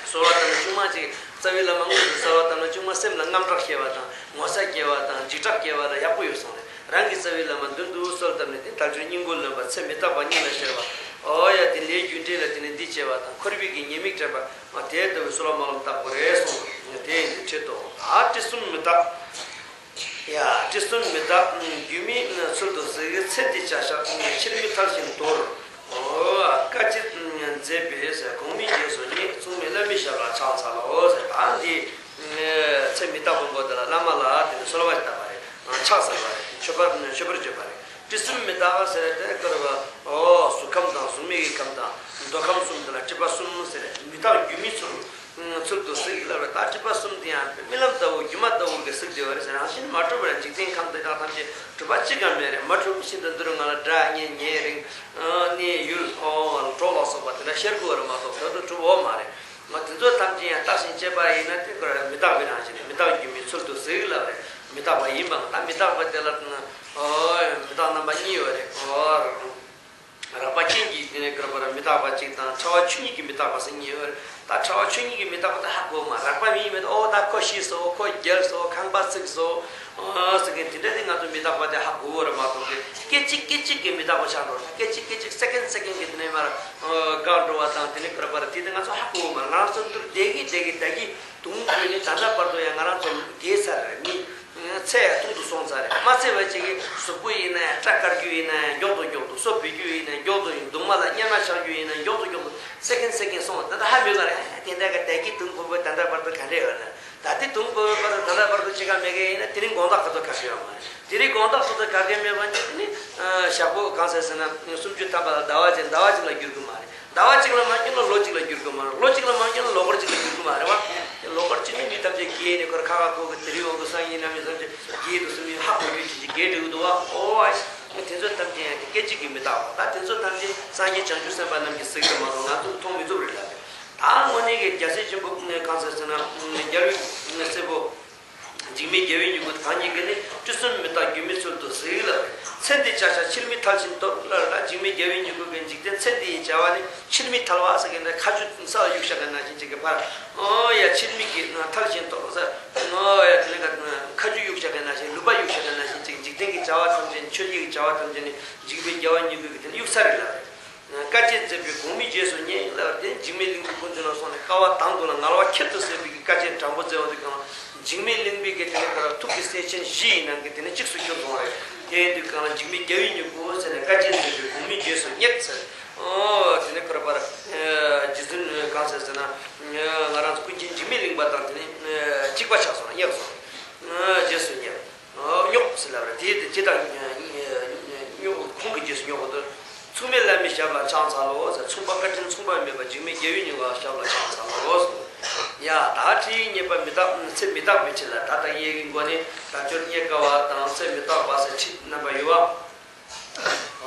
གསོལ་བ་བཏབ་ན་ཆུང་མ་ཅིག་རྩ་བའི་བླ་མ་དངོས་སུ་གསོལ་བ་བཏབ་ན་ཆུང་མ་སེམས་ལ་དངངས་སྐྲག་སྐྱེ་བ་དང་ངོ་ཚ་སྐྱེ་བ་དང་འཇིགས་སྐྲག་སྐྱེ་བ་ལ་ཡག་པོ་ཡོད་སོང་རེད། རང་གི་རྩ་བའི་བླ་མ་མདུན་དུ་གསོལ་བཏབ་ནས་དེ་དལ་འབྱོར་སྙིང་པོ་ལོན་པ་ཚེ་མི་རྟག་པ་སྙིང་ལ་ཤར་བ། ཨོ་ཡ་དེ་ལས་རྒྱུ་འབྲས་ལ་དེ་ནས་འདི་བྱས་པ་དང་འཁོར་བའི་གི་ཉེས་དམིགས་དྲན་པ་མ་དེ་ལྟ་བུའི་གསོལ་བ་སྨོན་ལམ་བཏབ་དགོས་རེད་གསུངས། དེ་ཡིན་དུས་ཁྲིད་དོ། ད་ཁྲིད་གསུམ་མི་རྟག་ཡ། དྲི་བསུམ་མི་རྟག་སྒྱུ་མའི་ཚུལ་དུ་གཟིགས། ཚེ་འདིའི་བྱ་བཞག་ཕྱིར་མིག་མཐར་ཕྱིན་དོར། དཀའ་སྤྱད་མཛད་པའི་གོང་མའི་རྗེས་སུ་སྙེག། མཚུངས་མེད་བླ་མའི་ཞབས་ལ་ཕྱག་འཚལ་ལོ་ཟེར། ད་འདི་ཚེ་མི་རྟག་པ་པོ་དེ་ལ་བླ་མ་ལ་དེ་ནི་གསོལ་བ་བཏབ་པ་རེད། ཕྱག་འཚལ་བ་རེད། མཆོད་པ་མཆོད་པར་བརྗོད་པ་རེད། དྲི་བསུམ་མི་རྟག་ཟེར་དེ་བཀོད་པ། ཨོ་གཟུགས་ཁམས་དང་གཟུགས་མེད་ཀྱི་ཁམས་དང་མདོ་ཁམས་གསུམ་དེ་ལ་སྲིད་པ་གསུམ་ཟེར། མི་རྟག་སྒྱུ་མའི་ཚུལ། ཚུལ་དུ་གཟིགས་ལབ་རེད། ད་སྲིད་པ་གསུམ་དེ་ཡང་རྨི་ལམ་ལྟ་བུ་སྒྱུ་མ་ལྟ་བུ་གི་གཟིགས་བསྡད་པ་རེད་ཟེར། རང་བཞིན་མ་གྲུབ་པར་འཇིག་རྟེན་ཁམས་འདི་དག་ཐམས་ཅད་གྲུབ་པ་གཅིག་ཀྱང་མེད་རེད། མ་གྲུབ་བཞིན་དུ་འདི་རུ་ང་ལ་སྒྲ་བརྙན་ཉེ་རིང་གནས་ཡུལ་གྲོགས་ལ་སོགས་པ་དེ་འདྲ་ཤར་དགོས་པ་རེད་མ་གཏོགས་ད་དུང་གྲུབ་འོ་མ་རེད། ང་དེ་ཚོ་ཐམས་ཅད་ཡང་བརྟགས་ཤིང་དཔྱད་པ་ཡིན་ན་དེ་ཀ་མི་རྟག་པའི་རང་བཞིན་རེད། མི་རྟག་སྒྱུ་མའི་ཚུལ་དུ་གཟིགས་ལབ་རེད། མི་རྟག་པ་ཡིན་པ་ད་མི་རྟག་པ་དེ་ལ་ཨོ་མི་རྟག་རྣམ་པ་གཉིས་ཡོད་རེད། ཨོ། རགས་པ་རྐྱེན་གྱིས་དེ་ནས་བསྐྲུན་པར་མི་རྟག་པ་གཅིག་དང་། ཕྲ་བ་ཆོས་ཉིད་ཀྱི་མི་རྟག་པ་ཟེར་གཉིས་ཡོད་རེད། ད་ཕྲ་བ་ཆོས་ཉིད་ཀྱི་མི་རྟག་པ་དེ་ཧ་གོ་མ། རགས་པ་མིན་མེད་ཨོ་ད་ཁོ་ཤི་སོང་། ཁོ་རྒྱལ་སོང་། ཁང་པ་བརྩིགས་སོང་། ཨོ་ཟེར་མཁན་དེ་འདྲ་དེ་ང་ཚོ་མི་རྟག་པ་དེ་ཧ་གོ་གི་རེད་མ་གཏོགས་སྐད་ཅིག་སྐད་ཅིག་གི་མི་རྟག་པ་ཆགས་འགྲོ། སྐད་ཅིག་སྐད་ཅིག་སེ་ཀན་སེ་ཀན་གྱི་དེ་ནས་མར་འགག་འགྲོ་བ་དང་དེ་ནས་བསྐྲུན་པར་དེ་དེ་ང་ཚོ་ཧ་གོ་མ། ང་ཚོ་འདིར་བསྡད་ཀྱི་བསྡད་ཀྱི་བསྡད་ཀྱི། དུང་ཕོད་ནས་ད་ལྟ་བར་དུ་ཡང་ང་རང་ཚོ་རྒས་ཚར་རེད། མི་ཚེ་ཡང་ཐུང་དུ་སོང་ཚར་རེད། མ་ཚད་པ་ཅིག་གིས་གཟུགས་པོ་ཡིན་ན་ཡང་སྐྲ་དཀར་རྒྱུ་ཡིན་ན་ཡང་མགྱོགས་དང་མགྱོགས་དང་། སོ་འབུད་རྒྱུ་ཡིན་ན་མགྱོགས་དང་མགྱོགས། གདུང་མ་ལ་གཉེར་མ་ཆགས་རྒྱུ་ཡིན་ན་མགྱོགས་དང་མགྱོགས་དང་། སེ་ཀན་སེ་ཀན་སོང་བ་ད་ལྟ་ཧ་མི་གོ་རེད། དེ་འདྲ་ག་བསྡད་ཀྱི་དུང་ཕོད་པོ་ད་ལྟ་བར་དུ་ག་འདྲ་ཡོད་ན། ད་ལྟ་དུང་ཕོད་པོ་ད་ལྟ་བར་དུ་ཅི་ག་མེད་མཁན་ཡིན་ན་དེ་རིང་དགོང་དག་ག་ཚོད་ཡོད་མ་རེད། དེ་རིང་དགོང་དག་ཐོག་ཏུ་ག་གེ་མེད་པ་ནི་དེ་ནི་ཨ་ཞག་པོ་གང་ཟེར་ཟེར་ན་སུམ་ཅུ་ཐམ་པ་ལ་ཟླ་བ་གཅིག་ཟླ་བ་གཅིག་ལ་འགྱུར་གི་མ་རེད། ཟླ་བ་གཅིག་ལ་མ་འགྱུར་ན་ལོ་གཅིག་ལ་འགྱུར་གི་མ་རེད། ལོ་གཅིག་ལ་མ་འགྱུར་ན་ལོ་འཁོར་གཅིག་ལ་འགྱུར་གི་མ་རེད་བ། ལོ་འཁོར་གཅིག་ནི་མི་ཐམས་ཅད་རྒས་ནས་ཁོར་ཁ་ཁ་ཁོ་གི་དེ་རིང་འོང་གི་སང་ཉིན་གནངས་ཉིན་ཐམས་ཅད་རྒས་འདུག་བསམ་ཡིན་ཧ་གོ་རྒྱུ་ཅིག་ཅིག་རྒས་འགྲོ་གི་འདུག་བ། ཨོ་ཨ་དེ་ཚོ་ཐམས་ཅད་ཡང་དེ་སྐད་ཅིག་གིས་མི་རྟག་པ། ད་དེ་ཚོ་ཐམས་ཅད་སངས་རྒྱས་བྱང་ཆུབ་སེམས་དཔའ་རྣམས་ཀྱིས་གཟིགས་ཀྱི་མ་གཏོགས་ང་ཚོས་མཐོང་མི་ཐུབ་རེད་ལབ་རེད། ད་དངོས་གནས་ཀྱི་རྒྱལ་སྲས་ཆེན་པོ་གང་ཟེར་ཟེར་ན་རྒྱལ་བའི་སྲས་པོ། འཇིགས་མེད་རྒྱལ་བའི་མྱུ་གུ་དང་ཉིད་ཀྱིས་ནི། དྲི་བསུམ་མི་རྟག་སྒྱུ་མའི་ཚུལ་དུ་གཟིགས་ལ། ཚེ་འདིའི་བྱ་བཞག་ཕྱིར་མིག་མཐར་ཕྱིན་དོར་ལ། འཇིགས་མེད་རྒྱལ་བའི་མྱུ་གུ་གིས་འཇིག་རྟེན་ཚེ་འདི་ཡི་བྱ་བ་ནི་ཕྱིར་མིག་ཐལ་བ་ཟེར་མཁན་འདི་ཁ་ཆུ་ས་ལ་གཡུག་བཞག་མཁན་ནང་བཞིན་ཅིག་གི་བར། ཨོ་ཡ་ཕྱིར་མིག་གིས་མཐར་ཕྱིན་དོར་ཟེར། ཨོ་ཡ་དེ་ནས་ཁ་ཆུ་གཡུག་བཞག་མཁན་ནང་བཞིན། ལུད་པ་གཡུག་བཞག་མཁན་ནང་བཞིན་ཅིག་འཇིག་རྟེན་གྱི་བྱ་བ་ཐམས་ཅད་ནི། ཆོས་བརྒྱད་ཀྱི་བྱ་བ་ཐམས་ཅད་ནི་འཇིགས་མེད་རྒྱལ་བའི་མྱུ་གུ་གིས་དེ་ནི་གཡུག་ས་རེད་ལབ་རེད། དཀའ་སྤྱད་མཛད་པའི་གོང་མའི་རྗེས་སུ་སྙེག་ལབ་དེ་འཇིགས་མེད་གླིང་པའི་དཀོན་མཆོག་ལ་སོགས་ནས་དཀའ་བ་དང་དུ་ལ་ངལ་བ་ཁྱད་དུ་བསད་པའི་གི་དཀའ་སྤྱད་དྲང་པོ་མཛད་པ་འདི་གང་། འཇིགས་མེད་གླིང་པའི་གི་དེ་ནས་ཁོ་ར་ཐུགས་ཀྱི་སྲས་ཆེན་བཞི་ཡི་ནང་གི་དེ་ནས་གཅིག་སུ་གྱུར་སོང་བ་རེད། དེ་ཡིན་དུས་གང་ལ་འཇིགས་མེད་རྒྱལ་བའི་མྱུ་གུ་ཟེར་ནས་དཀའ་སྤྱད་མཛད་པའི་གོང་མའི་རྗེས་སུ་སྙེག་ཟེར། ཨོ་དེ་ནས་ཁོ་ར་པར་རྗེ་བཙུན་གང་ཟེར་ཟེར་ན་ང་རང་ཚོ་ཀུན་མཁྱེན་འཇིགས་མེད་གླིང་པ་དང་དེ་ནས་གཅིག་པ་ཆགས་སོང་ལ་སྙེག་སོང་། རྗེས་སུ་སྙེག་སྙོག་ཟེར་ལབ་རེད། དེ་དེ་ཇི་ལྟར་སྙོག་ཁོང་གི་རྗེས་སུ་སྙོག་པ་དང་། མཚུངས་མེད་བླ་མའི་ཞབས་ལ་ཕྱག་འཚལ་ལོ་ཟེར། མཚུངས་པ་བཀའ་དྲིན་མཚུངས་པ་མེད་པ་འཇིགས་མེད་རྒྱལ་བའི་མྱུ་གུའི་ཞབས་ལ་ཕྱག་འཚལ་ལོ་ཟེར། ཡ་ད་ཁྲིད་ཡིག་གཉིས་པ་མི་རྟག་ཚེ་མི་རྟག་པའི་ཁྲིད་ལ་ད་ལྟ་ཡི་གེ་མགོ་ནས་དལ་འབྱོར་རྙེད་དཀའ་བ་དང་ཚེ་མི་རྟག་པ་ཟེར་ཁྲིད་རྣམ་པ་ཡོད་བ།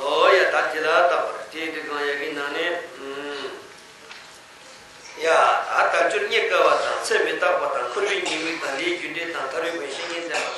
ཨོ་ཡ་ད་དེ་ལ་བརྟག་པར་དེ་དེ་གང་ཡ་གི་ནང་ནས། ཡ། ད་དལ་འབྱོར་རྙེད་དཀའ་བ་དང་ཚེ་མི་རྟག་པ་དང་འཁོར་བའི་ཉེས་དམིགས་དང་ལས་རྒྱུ་འབྲས་དང་ཐར་པའི་གོ་འཕང་བཤེས་གཉེན་བསྟེན་པ་